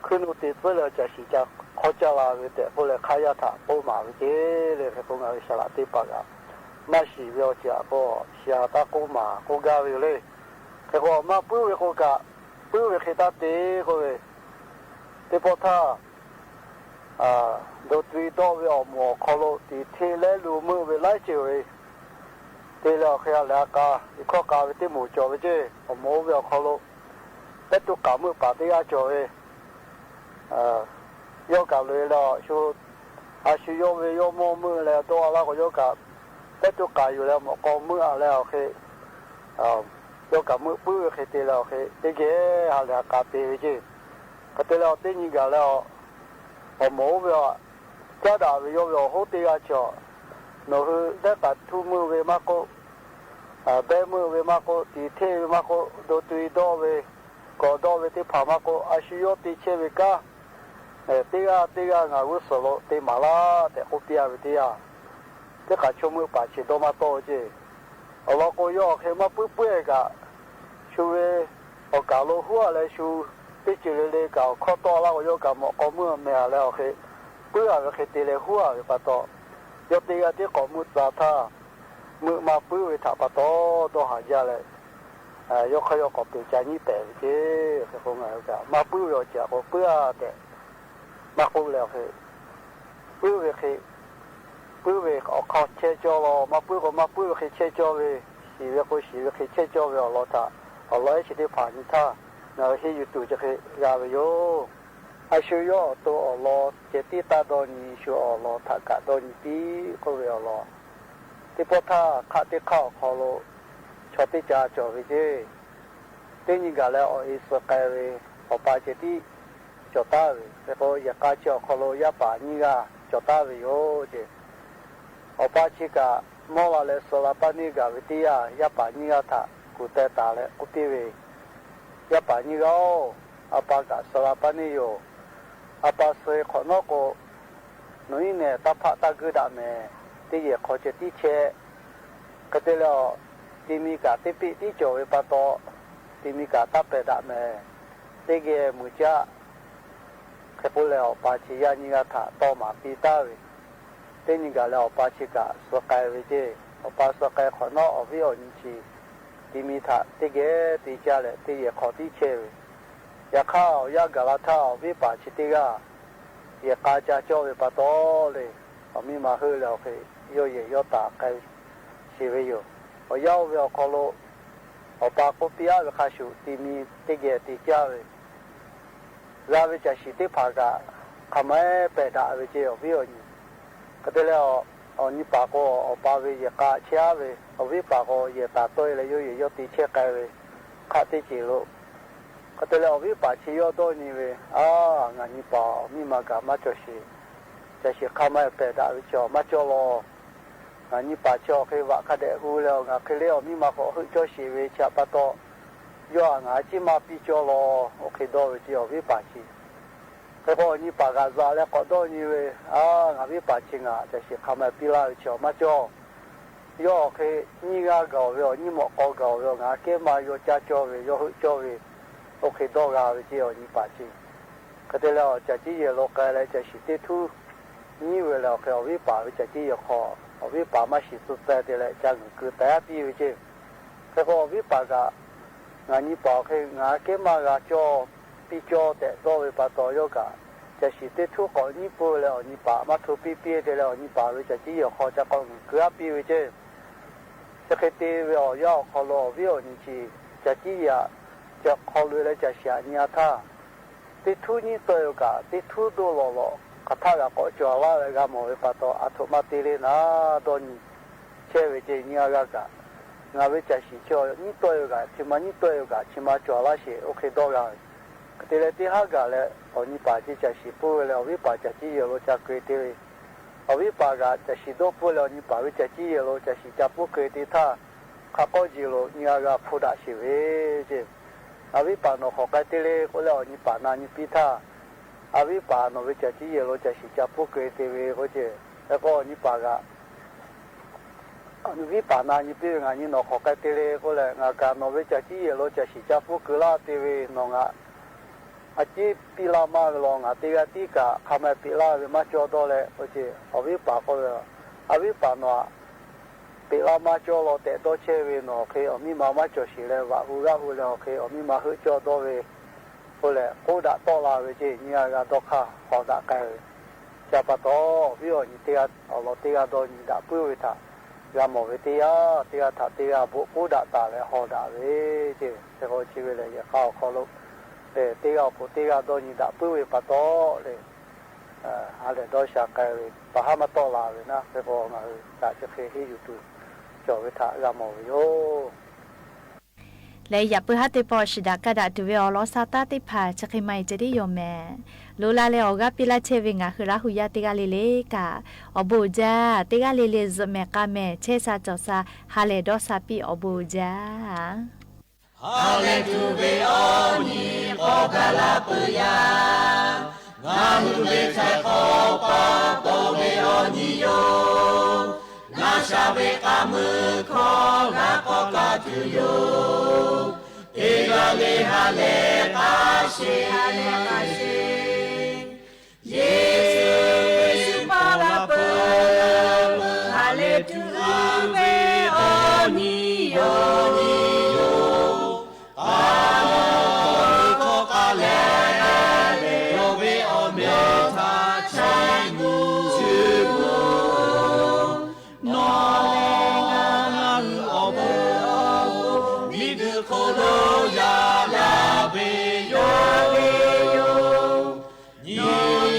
hkuiˉ nuˇ te tcuhˉ leh caˬ shiˍ ca hk'awˇ caˇ la ve tehꞈ k'oˆ leh, hk'aˆ yaˇ htaꞈ k'oˆ maˍ ve ceˇ le. Hk'e k'o, ngaˬ ve shaˍ laꞈ teˇ hpaˍ kaꞈ maˇ shiˍ ve awˬ ceuˬ aꞈ k'o, shiˍ aꞈ taˇ k'oˆ maˍ k'oˆ gaˇ ve yoˬ le. Hk'e k'o, maˇ puiˉ ve k'o kaꞈ, puiˉ ve hk'e taˇ te k'oˆ ve, teˇ pawˆ htaˇ, do tu i dawˆ ve awˬ moˍ awˬ hk'aw lo tiꞈ hteˆ lehˉ lo meuˆ ve laiˉ ceuˬ ve te leh awˬ hk'e ha lehˬ ha k'a, iˉ hkawˇ k'a ve teˇ moˍ cawˬ ve ceˇ. Awˬ moˍ oˇ ve awˬ hk'aw lo pehˉ tuˇ k'aˍ meuˆ paˍ teˇ g'aˇ cawˬ ve, yawˇ kaꞈ loꞈ e leh, a shu yawˇ ve yawˇ mawˇ meuˆ leh dawˇ a laˇ k'o, yawˇ kaꞈ pehˉ tuˇ k'aˍ yuˬ leh mawꞈ k'aw meuˆ a leh awˬ hk'e, yawˇ kaꞈ meuˆ puiˉ ve hk'e te leh awˬ hk'e teˇ geh ha lehˬ ha k'a te ve ceˇ. Hk'e te leh, teˇ nyi gaˬ leh, awˬ moˍ oˇ ve aꞈ caˉ daꞈ ve yawˇ ve awˬ hoˉ teˇ g'aˇ chi a, nawˬ hui dehˉ k'aˍ htuˇ meuˆ ve maˇ k'oˆ, behˇ meuˆ ve maˇ k'oˆ, tiꞈ hteˆ ve maˇ k'oˆ, do tu i dawˆ ve, kawꞈ dawˆ ve teˇ hpaˍ maˇ k'oˆ, a shu yawˇ te chehˇ ve kanˉ teˇ g'aˇ teˇ g'aˇ ngaˬ g'uˇ suhˍ lo te maˍ laˇ tehꞈ k'oˆ piˇ a ve teˇ yanˇ, teˇ hk'aˬ chaw meuˆ paˍ chi dawˇ maˇ tawˆ ve ceˇ. Awˬ lawn k'o, yawˇ awˬ hk'e maˇ puiˉ puiˉ e kaꞈ, shu ve awˬ kaˍ lo huˉ a leh shu teˇ ceuˬ le le kaꞈ awˬ hkawˇ tawˆ laˇ k'o, yawˇ kaꞈ mawꞈ k'aw meuˆ meh a leh awˬ hk'e puiˉ a ve hk'e te leh huˉ a ve pa taw, yawˇ teˇ g'aˇ tiˉ k'awꞈ meuˆ tcuh htaˇ, meuˆ maˇ puiˉ ve htaꞈ pa taw dawˇ haˍ jaˇ leh, yawˇ hk'aˇ yawˇ k'awꞈ peꞈ ca nyiˉ pehˍ ve ceˇ. Hk'e k'o, ngaˬ hui kaꞈ maˇ puiˉ ve awˬ ceuˬ aꞈ k'o puiˉ a tehꞈ maˇ k'oˆ leh awˬ hk'e, puiˉ ve hk'e, puiˉ ve awˬ hk'aw chehˇ cawˇ law, maˇ puiˉ k'o maˇ puiˉ ve hk'e chehˇ cawˇ ve, shiˍ ve k'o shiˍ ve hk'e chehˇ cawˇ ve awˬ lawn htaꞈ awˬ lawn ehˉ chi teˇ hpaˍ nyi htaˇ ngaˬ hui henˇ yuˬ tuˬ chi hk'e g'a ve yoˬ. A shu yawˇ awˬ to awˬ lawn ceh tiˉ taˇ dawˇ nyi, shu awˬ lawn htaꞈ kaꞈ dawˇ nyi piˇ k'oˆ ve awˬ lawn. Teˇ pawˆ htaˇ hk'aˆ teˇ hk'aˆ awˬ hk'aw lo chaw teˇ ca cawˬ ve ceˇ. Teˇ nyi gaˬ leh awˬ e suh k'ai ve awˬ pa ceh tiˉ cawˬ taˉ ve. Hk'e k'o, yehˬ k'a chi awˬ hk'aw lo yaˇ paˍ nyiˇ g'aˇ cawˬ taˉ ve yoˬ ceˇ. Awˬ pa chi kaꞈ mawˇ la leh suh la paˇ neˇ gaˬ ve teˇ yanˇ, yaˇ paˍ nyiˇ g'aˇ htaꞈ kuˬ teh taˍ leh k'oˆ piˇ ve, Yaˇ paˍ nyiˇ g'aˇ-oˬ, a pa kaꞈ suh la paˇ neˇ yoˬ. A pa suh-e hk'awꞈ nawˉ k'o, nawˬ iˉ nehˬ taˇ hpaˆ taˇ guiˇ daꞈ mehˍ. Teˇ yehˬ hk'aw ceh tiˉ chehˇ. Hk'e te leh, ti mi kaꞈ teˇ peˆ tiˉ cawˬ ve pa taw, ti mi kaꞈ taˇ pehˬ daꞈ mehˍ. Teˇ geh muiˬ caˇ. Hk'e k'oˆ leh, awˬ pa chi yaˇ nyiˇ g'aˇ htaꞈ tawˇ maˍ piˇ taˍ ve. Teˇ nyi gaˬ leh awˬ pa chi kaꞈ suh k'ai ve ceˇ. Awˬ pa suh k'ai hk'awꞈ nawˉ, awˬ viˉ awˬ nyi chi ti mi htaꞈ teˇ geh te caˇ leh teˇ yehˬ hk'aw tiˉ chehˇ ve. Yaꞈ hk'aˇ, awˬ yanˇ gaˬ la htaˇ, awˬ viˉ paˍ chi teˇ g'aˇ yehˬ k'a ca cawˇ ve pa taw le, awˬ miˇ ma heuˆ leh awˬ hk'e yawˇ yehˬ yawˇ taˍ k'ai sheˍ ve yoˬ. Awˬ yanˇ oˇ ve awˬ hk'aw lo, awˬ pa k'oˆ piˇ aˉ ve hk'a shuˍ, ti mi teˇ geh te caˇ ve g'a ve caˬ shiˍ teˇ hpaˍ kaꞈ hk'a ma-eˬ pehˬ daꞈ ve ceˇ, awˬ viˉ awˬ nyi. Hk'e te leh, awˬ nyi paˍ k'o, awˬ pa ve yehˬ k'a chehˇ aˉ ve, awˬ viˉ paˍ k'o, yehˬ taˍ tawˆ-e leh yawˇ yehˬ yawˇ te chehˇ k'ai ve hk'aˆ teˇ ceuˬ lo. Hk'e te leh, awˬ viˉ paˍ chi yawˇ dawˇ nyi ve, Aˬ, ngaˬ nyi paˍ awˬ miˇ ma kaꞈ maˇ cawˬ sheˍ. Caˬ shiˍ hk'a ma-eˬ pehˬ daꞈ ve chi awˬ maˇ cawˇ law. Ngaˬ nyi paˍ chi awˬ hk'e vaꞈ hk'a dehꞈ hu leh, ngaˬ hk'e le awˬ miˇ ma k'awꞈ heuˆ cawˇ sheˍ ve chi htaꞈ pa taw, yawˇ htaꞈ ngaˬ ciˉ maˇ piˇ cawˇ law. Oˇ hk'e dawˇ ve ceˇ, awˬ viˉ paˍ chi. Hk'e k'o, awˬ nyi paˍ g'aꞈ za leh k'awꞈ dawˇ nyi ve, Aˬ, ngaˬ viˉ paˍ chi ngaˬ caˬ shiˍ hk'a ma piˇ laˇ ve chi awˬ maˇ cawˇ. Yawˇ awˬ hk'e nyiˇ g'aˇ gaˬ-oˬ ve, awˬ nyiˇ mawꞈ k'aw gaˬ-oˬ ve, ngaˬ kehˉ maˇ yaw caˇ cawˇ ve, yaw heuˆ cawˇ ve, oˇ hk'e dawˇ g'a ve ceˇ, awˬ nyi paˍ chi. Hk'e te leh, awˬ caˬ ciˉ yehˬ lo k'ai leh, caˬ shiˍ teˇ htuˉ nyiˉ ve leh, awˬ hk'e awˬ viˉ paˍ ve caˬ ciˉ yehˬ hk'aw awˬ viˉ paˍ maˇ shiˍ tcuh teh te leh, ca ngeuˬ keu taiˍ aˉ piˇ ve ceˇ. Hk'e k'o, awˬ viˉ paˍ kaꞈ, Ngaˬ nyi paˍ awˬ hk'e ngaˬ kehˉ maˇ g'a cawˇ, piˇ cawˇ tehꞈ dawˇ ve pa taw, yawˇ kaꞈ Caˬ shiˍ teˇ htuˉ k'awꞈ nyiˉ pfuhˇ ve leh awˬ nyi paˍ maˇ hto piˇ piˇ te leh awˬ nyi paˍ ve caˬ ciˇ yehˬ awˬ hk'aw ca k'awꞈ g'uiˬ keu aˉ piˇ ve ceˇ. Chi hk'e te ve awˬ yanˇ awˬ hk'aw lo awˬ viˉ awˬ nyi chi caˬ ciˇ yehˬ aꞈ, caˬ hk'aw lo leh caˬ shiˍ aꞈ nyi a htaˇ, teˇ htuˉ nyiˉ tawˆ-e ve kaꞈ teˇ htuˉ doˆ lawˬ lawꞈ hk'aˬ htaˆ g'aꞈ k'awꞈ cawˬ laˇ ve g'a mawˬ ve pa taw, aˬ htoꞈ ma te le naˉ dawˇ nyi chehˇ ve ceˇ. Nyi a g'a kaꞈ, ngaˬ ve caˬ shiˍ chi nyiˉ tawˆ-e ve kaꞈ chi ma nyiˉ tawˆ-e ve kaꞈ chi ma cawˬ laˇ sheˍ oˇ hk'e dawˇ g'a ve. Hk'e te leh teˇ haˉ gaˬ leh awˬ nyi paˍ ceˇ caˬ shiˍ pfuhˇ ve leh awˬ viˉ paˍ caˬ ciˇ yehˬ lo ca keu-e te ve. Awˬ viˉ paˍ kaꞈ caˬ shiˍ dawˇ pfuhˇ leh awˬ nyi paˍ ve caˬ ciˇ yehˬ lo caˬ shiˍ ca pfuhˇ keu-e te htaˇ, hk'a k'awˇ jeˬ lo nyi a g'a hpu daꞈ sheˍ ve ceˇ. A viˉ paˍ nawˬ hk'awꞈ k'ai te le k'oˆ leh awˬ nyi paˍ na nyi piˇ htaˇ, a viˉ paˍ nawˬ ve caˬ ciˇ yehˬ lo caˬ shiˍ ca pfuhˇ keu-e te ve k'oˆ ceˇ. Hk'e k'o awˬ nyi paˍ kaꞈ viˉ paˍ na nyi piˇ ve, ngaˬ nyi nawˬ hk'awꞈ k'ai te le k'oˆ leh, ngaˬ kaꞈ nawˬ ve caˬ ciˇ yehˬ lo caˬ shiˍ ca pfuhˇ keu laˇ te ve, nawˬ ngaˬ a ciˉ piˇ laˇ maˇ ve law, ngaˬ teˇ g'aˇ tiˉ kaꞈ hk'a ma peꞈ laˇ ve maˇ cawˇ dawˇ leh k'oˆ ceˇ. Awˬ viˉ paˍ k'oˆ ve, A viˉ paˍ nawˬ aꞈ peꞈ laˇ maˇ cawˇ law tehꞈ dawˇ chehˇ ve, nawˬ hk'e awˬ miˇ ma maˇ cawˬ sheˍ leh vaꞈ hu g'aˇ hu leh awˬ hk'e awˬ miˇ ma heuˆ cawˇ dawˇ ve k'oˆ leh k'oˆ daꞈ tawˆ la ve ceˇ. Nyi a g'a dawˇ hk'aˇ hk'awꞈ daꞈ k'ai ve. Chi pa taw, awˬ viˉ awˬ nyi teˇ g'aˇ awˬ lawn teˇ g'aˇ dawˇ nyi daꞈ puiˉ ve htaꞈ g'a mawˬ ve teˇ yanˇ, teˇ g'aˇ htaꞈ teˇ g'aˇ bon k'oˆ daꞈ taˍ leh hawˬ daꞈ ve ceˇ. Hk'e k'o chi ve lehˬ yehˬ hk'aˇ awˬ hk'aw lo teˇ g'aˇ awˬ pon teˇ g'aˇ dawˇ nyi daꞈ puiˉ ve pa taw le, ha lehˬ dawˇ sha k'ai ve pa haˉ maˇ tawˆ la ve naˉ. Hk'e k'o ngaˬ hui kaꞈ chi hk'e henˇ yuˬ tuˬ cawˬ ve htaꞈ g'a mawˬ ve yoˬ. Leh yaꞈ puiˉ haˉ teˇ pawˆ shiˍ daꞈ kaˇ daꞈ tuˬ ve awˬ lawn sha taˉ teˇ hpaˍ chi hk'e ma-e ceh tiˉ yoˬ mehˍ. Lo la leh awˬ g'aˇ piˇ laˇ chehˇ ve ngaˬ hui Laˇ hu yaˇ teˇ g'aˇ le le kaꞈ, awˬ bon uiˍ jaˇ. Teˇ g'aˇ le le zuhꞈ mehˍ k'a mehˍ chehˇ sha cawˬ sha ha lehˬ dawˇ sha piˇ awˬ bon uiˍ jaˇ. Ha lehˬ tuˬ ve awˬ nyi k'awꞈ gaˬ la peuˬ yaˇ, ngaˬ hui ve htaiˍ hk'aw pa taw ve awˬ nyi yoˬ. Ngaˬ sha ve k'aˇ meuˇ hkawˇ g'a k'awꞈ kaˇ tuˬ yoˬ. Teˇ g'aˇ le ha lehˬ k'a sheˍ, Yeˍsuˆ Hkriꞈ paw la peuˬ. Ha lehˬ tuˬ ve awˬ nyi yoˬ. Aˬ, hkawˇ k'aˇ leh yawˇ ve awˬ meh htaꞈ chiˇ mvuh, chiˇ mvuh. Nawˬ leh ngaˬ hui awˬ pon miˬguiˬ hk'oˆ lo yaꞈ la ve yoˬ. Nyi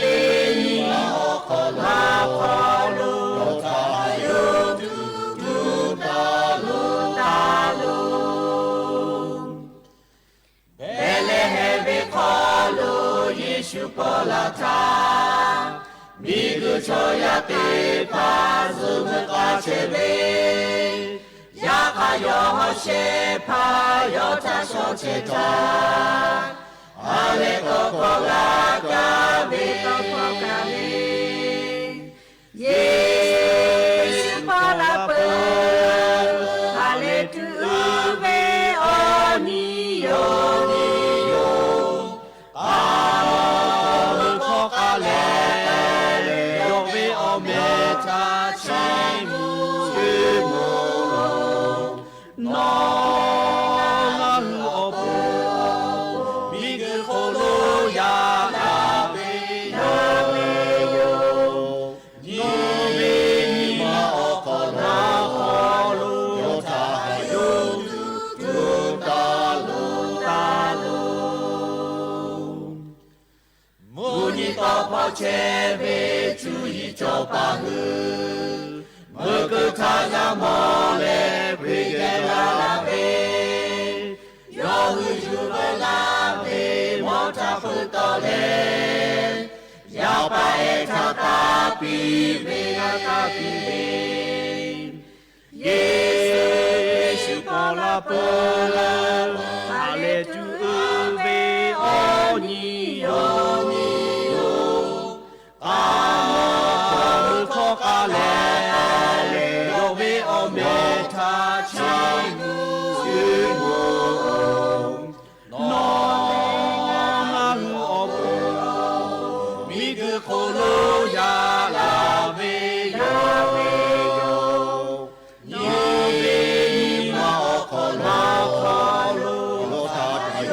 ve nyi ma awˬ hk'aw lo, yawˇ htaꞈ yawˇ hui tuˬ tuˬ taˍ lo, taˍ lo. Behˍlehˍhehnˍ ve hk'aw lo Yeˍsuˆ paw la htaˇ, miˬguiˬ chaw yaˇ teˇ hpaˍ zuhꞈ meuˇ k'a chehˇ ve, yaꞈ hk'aˇ yawˇ hawˉ shehˍ hpaˇ yawˇ htaꞈ shawˍ chehˇ htaˇ, ha lehˬ tawˇ hkawˇ g'a kaˇ ve, tawˇ hkawˇ g'a ve, Yeˍsuˆ paw la peuˬ. Ha lehˬ tuˬ ve awˬ nyi yoˬ, nyi yoˬ. Aˬ, hkawˇ k'aˇ leh yawˇ ve awˬ meh htaꞈ chiˇ mvuh, chiˇ mvuh. Nawˬ ngaˬ hui awˬ pon miˬguiˬ hk'oˆ lo yaꞈ la ve yoˬ. Nyi ve nyi ma awˬ hk'aw lo, hk'aw lo yawˇ htaꞈ yawˇ hui tuˬ tuˬ taˍ lo, taˍ lo. Mvuhˇ nyi tawˇ hpawˇ chehˇ ve cuˇ yiˍ cawˬ paˍ hui, meuꞈ keu htaˇ g'a mawˬ leh hpeꞈ geh la la ve, yawˇ hui yuˬ veu laˇ ve mawˇ htaꞈ hpeuꞈ tawˆ leh, yaˇ paˍ ehˉ htaꞈ taˇ piˇ ve, taˇ piˇ ve. Yeˍsuˆ Hkriꞈ shu paw la peuˬ, ha lehˬ tuˬ uiˍ ve awˬ nyi yoˬ, awˬ nyi yoˬ. Aˬ, hkawˇ k'aˇ leh yawˇ ve awˬ meh htaꞈ chiˇ mvuh, chiˇ mvuh. Nawˬ ngaˬ hui awˬ pon miˬguiˬ hk'oˆ lo yaꞈ la ve yoˬ, ve yoˬ. Nyi ve nyi ma awˬ hk'aw lo, hk'aw lo yawˇ htaꞈ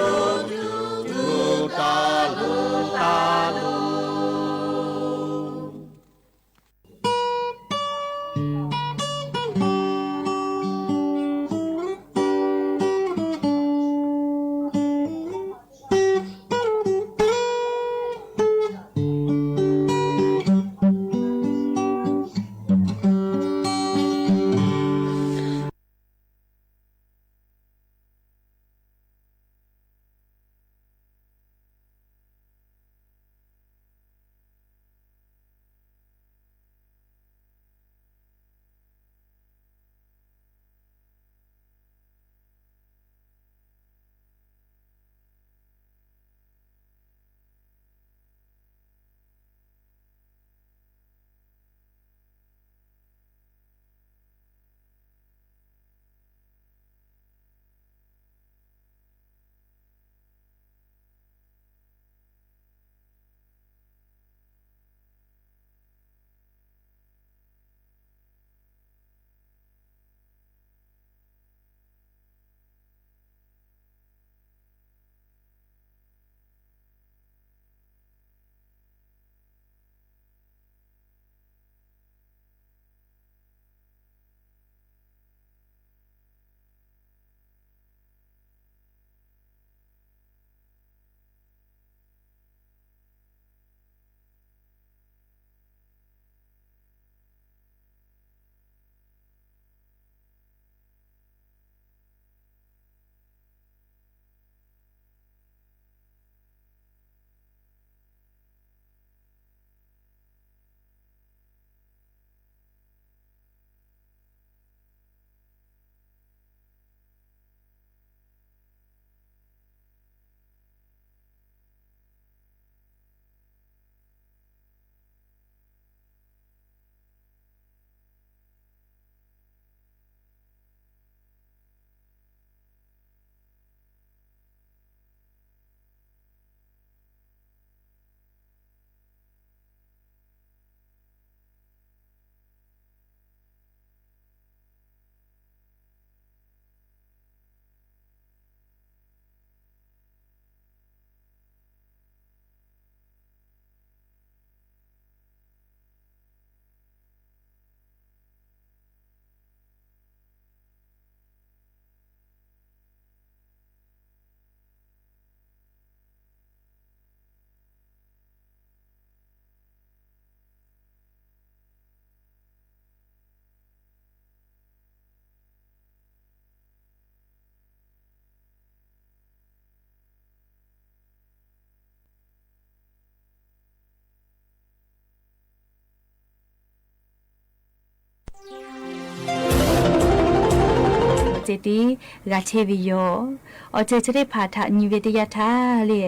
ceh tiˉ g'a chehˇ ve yoˬ. Awˬ ceuˬ chi teˇ hpaˍ htaꞈ nyi ve teˇ yanˇ htaˇ le,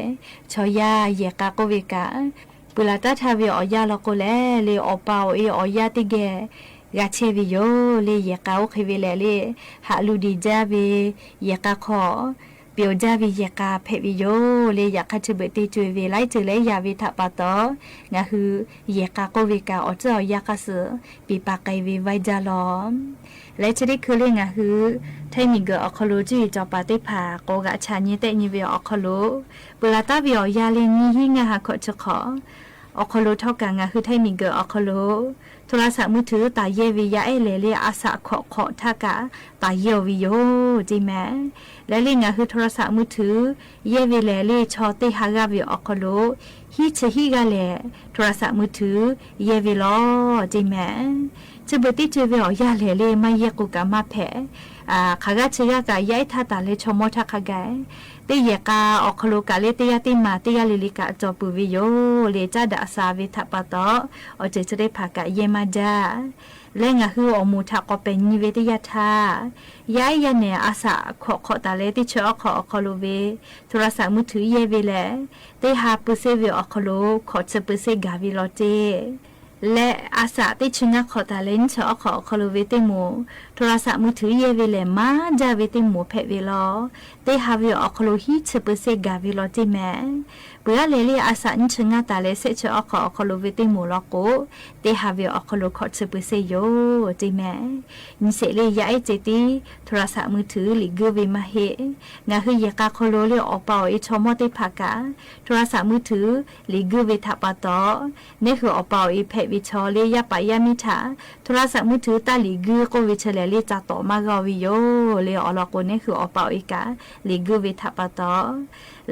chaw yaˇ yehˬ k'a k'oˆ ve kaꞈ, peuˬ laˬ taˉ htaˇ ve awˬ yanˇ law k'o leh le, awˬ pa awˬ e awˬ yanˇ teˇ geh g'a chehˇ ve yoˬ le. Yehˬ k'a oˇ hk'e ve lehˬ le, haꞈ lu deꞈ jaˇ ve yehˬ k'a hk'aw, pyeˬ awˬ jaˇ ve yehˬ k'a hpehꞈ ve yoˬ le. Yaꞈ hk'aˇ chi beuꞈ teˇ co-e ve laiˉ ceuˬ leh yaꞈ ve htaꞈ pa taw, ngaˬ hui yehˬ k'a k'oˆ ve kaꞈ awˬ tcuhˉ awˬ yanˇ hk'aˇ suh piˍ paˍ k'ai ve vaiˇ jaˇ lawˬ. Leh chi teˇ hkui le ngaˬ hui htaiˇ miˬ guiˬ awˬ hk'aw lo cuˇ yiˍ cawˬ paˍ teˇ hpaˍ k'awꞈ g'aꞈ chaꞈ nyi tehˆ nyi ve awˬ hk'aw lo, peuˬ laˬ taˉ ve awˬ yanˇ le nyiˇ hinˉ ngaˇ ha hkawꞈ chi hk'awꞈ awˬ hk'aw lo htawˇ kaꞈ ngaˬ hui htaiˇ miˬ guiˬ awˬ hk'aw lo โทรศัพท์มือถือ taˍ yehˇ ve yaˇ ehˉ lehˬ le, a saꞈ hkawꞈ hk'awꞈ htaˇ kaꞈ taˍ yehˇ-oˬ ve yoˬ ceˇ mehˍ. Leh le ngaˬ hui โทรศัพท์มือถือ yehˇ ve lehˬ le, chaw teˇ ha g'aˇ ve awˬ hk'aw lo hiˉ chi hiˉ g'aˇ lehˬ โทรศัพท์มือถือ yehˇ ve lawˬ ceˇ mehˍ. Chi beuꞈ teˇ co-e ve awˬ yanˇ lehˬ le, maˇ yehˇ k'o kaꞈ maˇ hpehꞈ. Hk'aˬ g'aˇ chi g'aˇ kaꞈ yaˇ ehˉ htaˇ taˍ leh chaw mawˇ htaˇ hk'a gaˬ, teˇ yehˬ k'a awˬ hk'aw lo kaꞈ le teˇ g'aˇ teˇ maˬ teˇ g'aˇ le le kaꞈ cawˬ peuˬ ve yoˬ le. Caˉ daꞈ sha ve htaꞈ pa taw, awˬ ceuˬ chi teˇ hpaˍ kaꞈ yehˇ maˇ jaˇ. Leh ngaˬ hui awˬ moˍ htaꞈ k'awꞈ pehˬ nyi ve teˇ yanˇ htaˇ, yaˇ ehˉ yaˇ nehˬ a saꞈ hkawꞈ hk'awꞈ taˍ leh teˇ chi awˬ hk'aw awˬ hk'aw lo ve โทรศัพท์มือถือ yehˇ ve lehˬ, teˇ ha เปอร์เซ็นต์ ve awˬ hk'aw lo hkawꞈ chi เปอร์เซ็นต์ gaˬ ve lawˬ ceˇ. Leh a saꞈ teˇ chi ngaˇ hk'awꞈ taˍ leh nyiˇ chi awˬ hk'aw awˬ hk'aw lo ve teˇ moˍ โทรศัพท์มือถือ yehˇ ve lehˬ, maˇ jaˇ ve teˇ moˍ hpehꞈ ve lawˬ. Teˇ ha ve awˬ hk'aw lo hiˉ chi เปอร์เซ็นต์ gaˬ ve lawˬ ceˇ mehˍ. Peuˬ aˉ leh le a saꞈ nyiˇ chi ngaˇ taˍ leh shehˆ chi awˬ hk'aw awˬ hk'aw lo ve teˇ moˍ law k'o, teˇ ha ve awˬ hk'aw lo hkawꞈ chi เปอร์เซ็นต์ yoˬ ceˇ mehˍ. Nyi sheˍ le yaˇ ehˉ ceh tiˉ โทรศัพท์มือถือ liꞈ guiˇ ve maˇ heˆ. Ngaˬ hui yehˬ k'a hk'aw lo le awˬ pa awˬ e chaw mawˇ teˇ hpaˍ kaꞈ โทรศัพท์มือถือ liꞈ guiˇ ve htaꞈ pa taw, neˉ hui awˬ pa awˬ e hpehꞈ ve chaw le yaˇ paˍ yaˇ miˇ htaꞈ โทรศัพท์มือถือ taˇ liꞈ guiˇ k'oˆ ve chi lehˬ le, ca tawˍ maˇ g'a ve yoˬ le. Awˬ lawn k'o, neˉ hui awˬ pa awˬ e kaꞈ liꞈ guiˇ ve htaꞈ pa taw,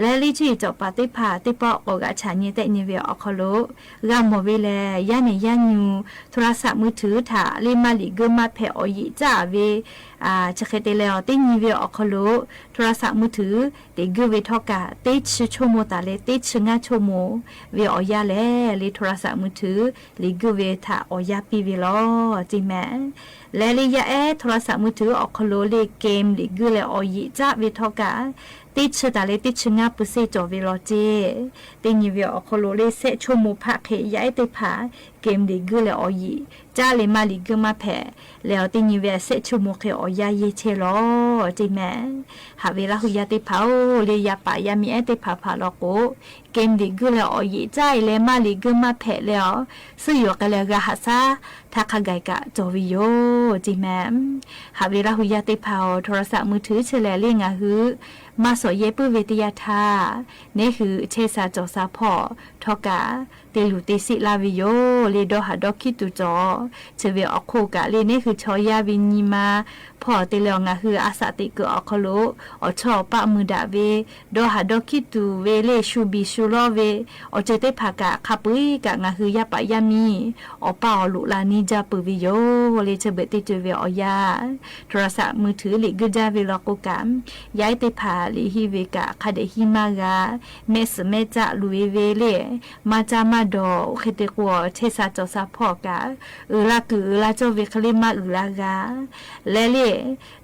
leh le cuˇ yiˍ cawˬ paˍ teˇ hpaˍ teˇ pawˆ k'awꞈ g'aꞈ chaꞈ nyi tehˆ nyi ve awˬ hk'aw lo g'a mawˬ ve lehˬ, yaˇ nehˬ yaˇ nyu โทรศัพท์มือถือ htaꞈ le maˇ liꞈ guiˇ maˇ hpehꞈ awˬ yeꞈ caˉ ve chi hk'e te leh, teˇ nyi ve awˬ hk'aw lo โทรศัพท์มือถือ liꞈ guiˇ ve htawˇ kaꞈ, teˇ chi chaw moˍ taˍ leh teˇ chi ngaˇ chaw moˍ ve awˬ yanˇ lehˬ le, โทรศัพท์มือถือ liꞈ guiˇ ve htaꞈ awˬ yanˇ piˇ ve lawˬ ceˇ mehˍ. Leh le yaˇ ehˉ โทรศัพท์มือถือ awˬ hk'aw lo le game liꞈ guiˇ leh awˬ yeꞈ caˉ ve htawˇ kaꞈ, teˇ chi taˍ leh teˇ chi ngaˇ เปอร์เซ็นต์ cawˬ ve lawˬ ceˇ. Teˇ nyi ve awˬ hk'aw lo le shehˆ chaw moˍ hpaˆ hk'e yaˇ ehˉ teˇ hpaˍ game liꞈ guiˇ leh awˬ yeꞈ caˉ leh maˇ liꞈ guiˇ maˇ hpehꞈ leh, teˇ nyi ve shehˆ chaw moˍ hk'e awˬ yanˇ yehˇ chehˇ lawˬ ceˇ mehˍ. Haꞈ ve Laˇ hu yaˇ teˇ hpaˍ-oˬ le, yaˇ paˍ yaˇ miˇ ehˉ teˇ hpaˍ hpaˍ law k'o, game liꞈ guiˇ leh awˬ yeꞈ caˉ e leh maˇ liꞈ guiˇ maˇ hpehꞈ leh, suhˉ yoˬ k'ai leh g'a haꞈ shaˉ htaˇ hk'a gaˬ kaꞈ cawˬ ve yoˬ ceˇ mehˍ. Haꞈ ve Laˇ hu yaˇ teˇ hpaˍ-oˬ, โทรศัพท์มือถือ chi lehˬ le ngaˬ hui maˇ shawˍ yehˇ puiˉ ve teˇ yanˇ htaˇ, neˉ hui chehˇ sha cawˬ sha hpawˇ htawˇ kaꞈ te luˬ te sheˆ laˇ ve yoˬ le. Dawˇ haˍ dawˇ hkiˉ tuˬ cawˬ. Chi ve awˬ hk'oˆ kaꞈ le, neˉ hui chaw yaˇ ve nyi ma hpawˇ te leh, ngaˬ hui a saꞈ teꞈ kuiˬ awˬ hk'aw lo awˬ chawˇ awˬ paˆ mui daꞈ ve, dawˇ haˍ dawˇ hkiˉ tuˬ ve le shu biˬ shu lawˇ ve awˬ ceuˬ teˇ hpaˍ kaꞈ hk'a peu-eˬ kaꞈ ngaˬ hui yaˇ paˍ yaˇ miˇ awˬ paˇ awˬ loꞈ la neˇ jaˇ peuˬ ve yoˬ le. Chi beuꞈ teˇ co-e ve awˬ yanˇ โทรศัพท์มือถือ liꞈ guiˇ jaˇ ve law k'o kaꞈ, yaˇ ehˉ teˇ hpaˍ liꞈ henˇ ve kaꞈ hk'a dehꞈ henˇ maˇ g'a. Mehˆ suhˍ mehˆ caˆ luˬ e ve le, maˇ caˇ maˇ dawˬ oˇ hk'e te k'o, chehˇ sha cawˬ sha hpawˇ kaꞈ, uiˍ la kuiˬ uiˍ la cawˇ ve hk'e le maˇ uiˍ la g'a. Leh le,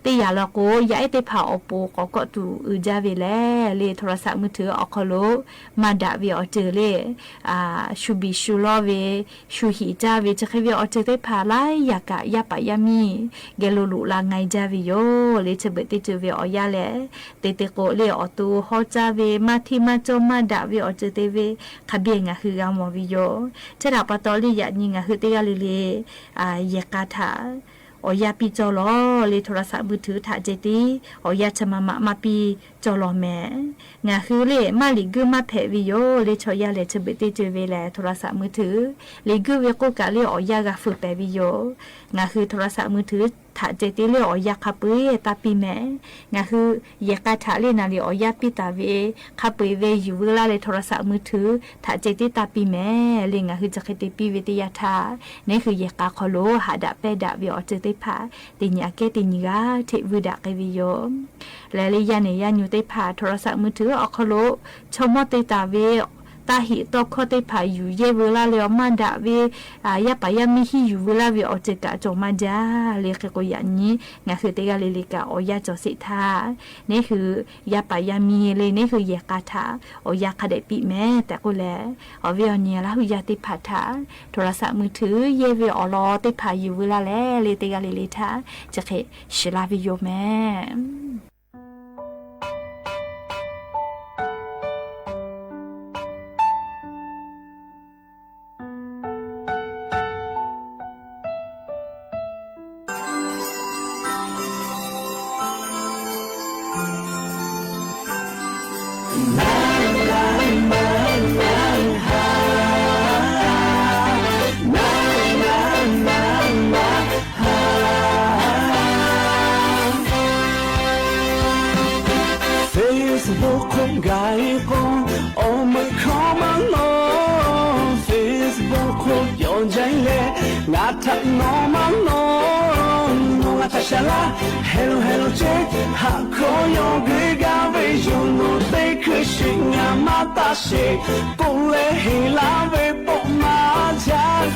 teˇ yanˇ law k'o, yaˇ ehˉ teˇ hpaˍ awˬ pon k'awꞈ kawˆ tuˬ uiˍ jaˇ ve lehˬ le, โทรศัพท์มือถือ awˬ hk'aw lo maˇ daꞈ ve awˬ ceuˬ le, shu biˬ shu lawˇ ve, shu hiꞈ caˇ ve, chi hk'e ve awˬ ceuˬ teˇ hpaˍ laiˉ yaꞈ kaꞈ yaˇ paˍ yaˇ miˇ geh lo loꞈ la nga e jaˇ ve yoˬ le. Chi beuꞈ teˇ co-e ve awˬ yanˇ lehˬ, te te k'o le awˬ to hawˉ caˇ ve, maˇ hteˇ maˇ cawˇ maˇ daꞈ ve awˬ ceuˬ te ve hk'a biˇ ngaˬ hui g'a mawˬ ve yoˬ. Chi htaꞈ pa taw le yaꞈ nyi ngaˬ hui teˇ g'aˇ le le yehˬ k'a htaꞈ awˬ yanˇ piˇ cawˇ lawˬ le. โทรศัพท์มือถือ htaꞈ ceh tiˉ awˬ yanˇ chi ma ma maˇ piˇ cawˇ lawˬ mehˍ. Ngaˬ hui le maˇ liꞈ guiˇ maˇ hpehꞈ ve yoˬ le. Chaw yaˇ lehˬ chi beuꞈ teˇ co-e ve lehˬ โทรศัพท์มือถือ liꞈ guiˇ ve k'oˆ kaꞈ le awˬ yanˇ g'a feu pehˍ ve yoˬ. Ngaˬ hui โทรศัพท์มือถือ htaꞈ ceh tiˉ le awˬ yanˇ hk'a peu-eˬ taˇ piˇ mehˍ. Ngaˬ hui yehˬ k'a htaꞈ le naˍ liꞈ awˬ yanˇ piˇ taˍ ve hk'a peu-eˬ ve yuˬ veu laˇ leh โทรศัพท์มือถือ htaꞈ ceh tiˉ taˇ piˇ mehˍ le. Ngaˬ hui chi hk'e te piˇ ve teˇ yanˇ htaˇ, neˉ hui yehˬ k'a hk'aw lo haꞈ daꞈ pehˇ daꞈ ve awˬ ceuˬ teˇ hpaˍ teˇ nyi aꞈ kehˉ teˇ nyi g'aˇ hteꞈ vuiˇ daꞈ k'ai ve yoˬ. Leh le yaˇ nehˬ yaˇ nyu teˇ hpaˍ โทรศัพท์มือถือ awˬ hk'aw lo chaw mawˇ te taˍ ve taˇ heꞈ tawˇ hkawˇ teˇ hpaˍ yuˬ yehˇ veu laˇ leh awˬ maˇ daꞈ ve, yaˇ paˍ yaˇ miˇ hiˇ yuˬ veu laˇ ve awˬ ceuˬ kaꞈ cawˬ maˇ jaˇ le. Hk'e k'o yaꞈ nyi ngaˬ hui teˇ g'aˇ le le kaꞈ awˬ yanˇ cawˬ sheˍ htaˇ, neˇ hui yaˇ paˍ yaˇ miˇ le neˇ hui yehˬ k'a htaꞈ awˬ yanˇ hk'a dehꞈ piˇ mehˍ tehꞈ k'oˆ leh, awˬ viˉ awˬ nyi Laˇ huˍ yaˇ teˇ hpaˍ htaꞈ โทรศัพท์มือถือ yehˇ ve awˬ lawn teˇ hpaˍ yuˬ veu laˇ leh le teˇ g'aˇ le le htaꞈ chi hk'e shiˍ laˇ ve yoˬ mehˍ. Facebook hk'oˆ gaˬ e k'o, awˬ meuꞈ hkawˇ maˇ nawˬ. Facebook hk'oˆ yawˇ jaiˇ leh, ngaˬ htaꞈ nawˬ maˇ nawˬ. Nawˬ ngaˬ htaꞈ shaˍ laˇ, heh lo heh lo ceˇ, haꞈ hkawˇ yawˇ g'uiˇ gaˇ ve yoˬ. Nawˬ teˇ hkui shiˍ ngaˬ maˇ taˇ sheˍ, k'oˆ leh heˍ laˇ ve pawˆ maˇ jaˇ.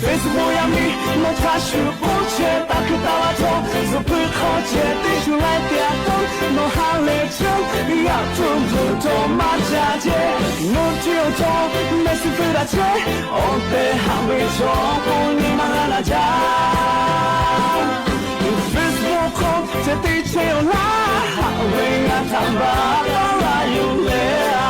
Facebook yaˇ miˇ nawˬ htaꞈ shuˍ k'oˆ chehˇ, taˇ hkui taˇ laˇ htawˇ zuhꞈ hpui hk'aw ceh teˇ shuˍ laiˉ te a k'oˆ, nawˬ ha lehˬ chehˇ, yaꞈ htuˇ bvuhꞈ cawˬ maˇ ca ceˇ. Nawˬ chi awˬ cawˬ mehˆ suh hpui daꞈ chehˇ, awˬ tehˬ haꞈ ve chaw k'o nyi ma g'a naˬ jaˇ. Facebook hk'oˆ ceh teˇ chehˇ awˬ laˇ, haꞈ ve ngaˬ htaꞈ baˬ taˉ laˇ yoˬ leh a.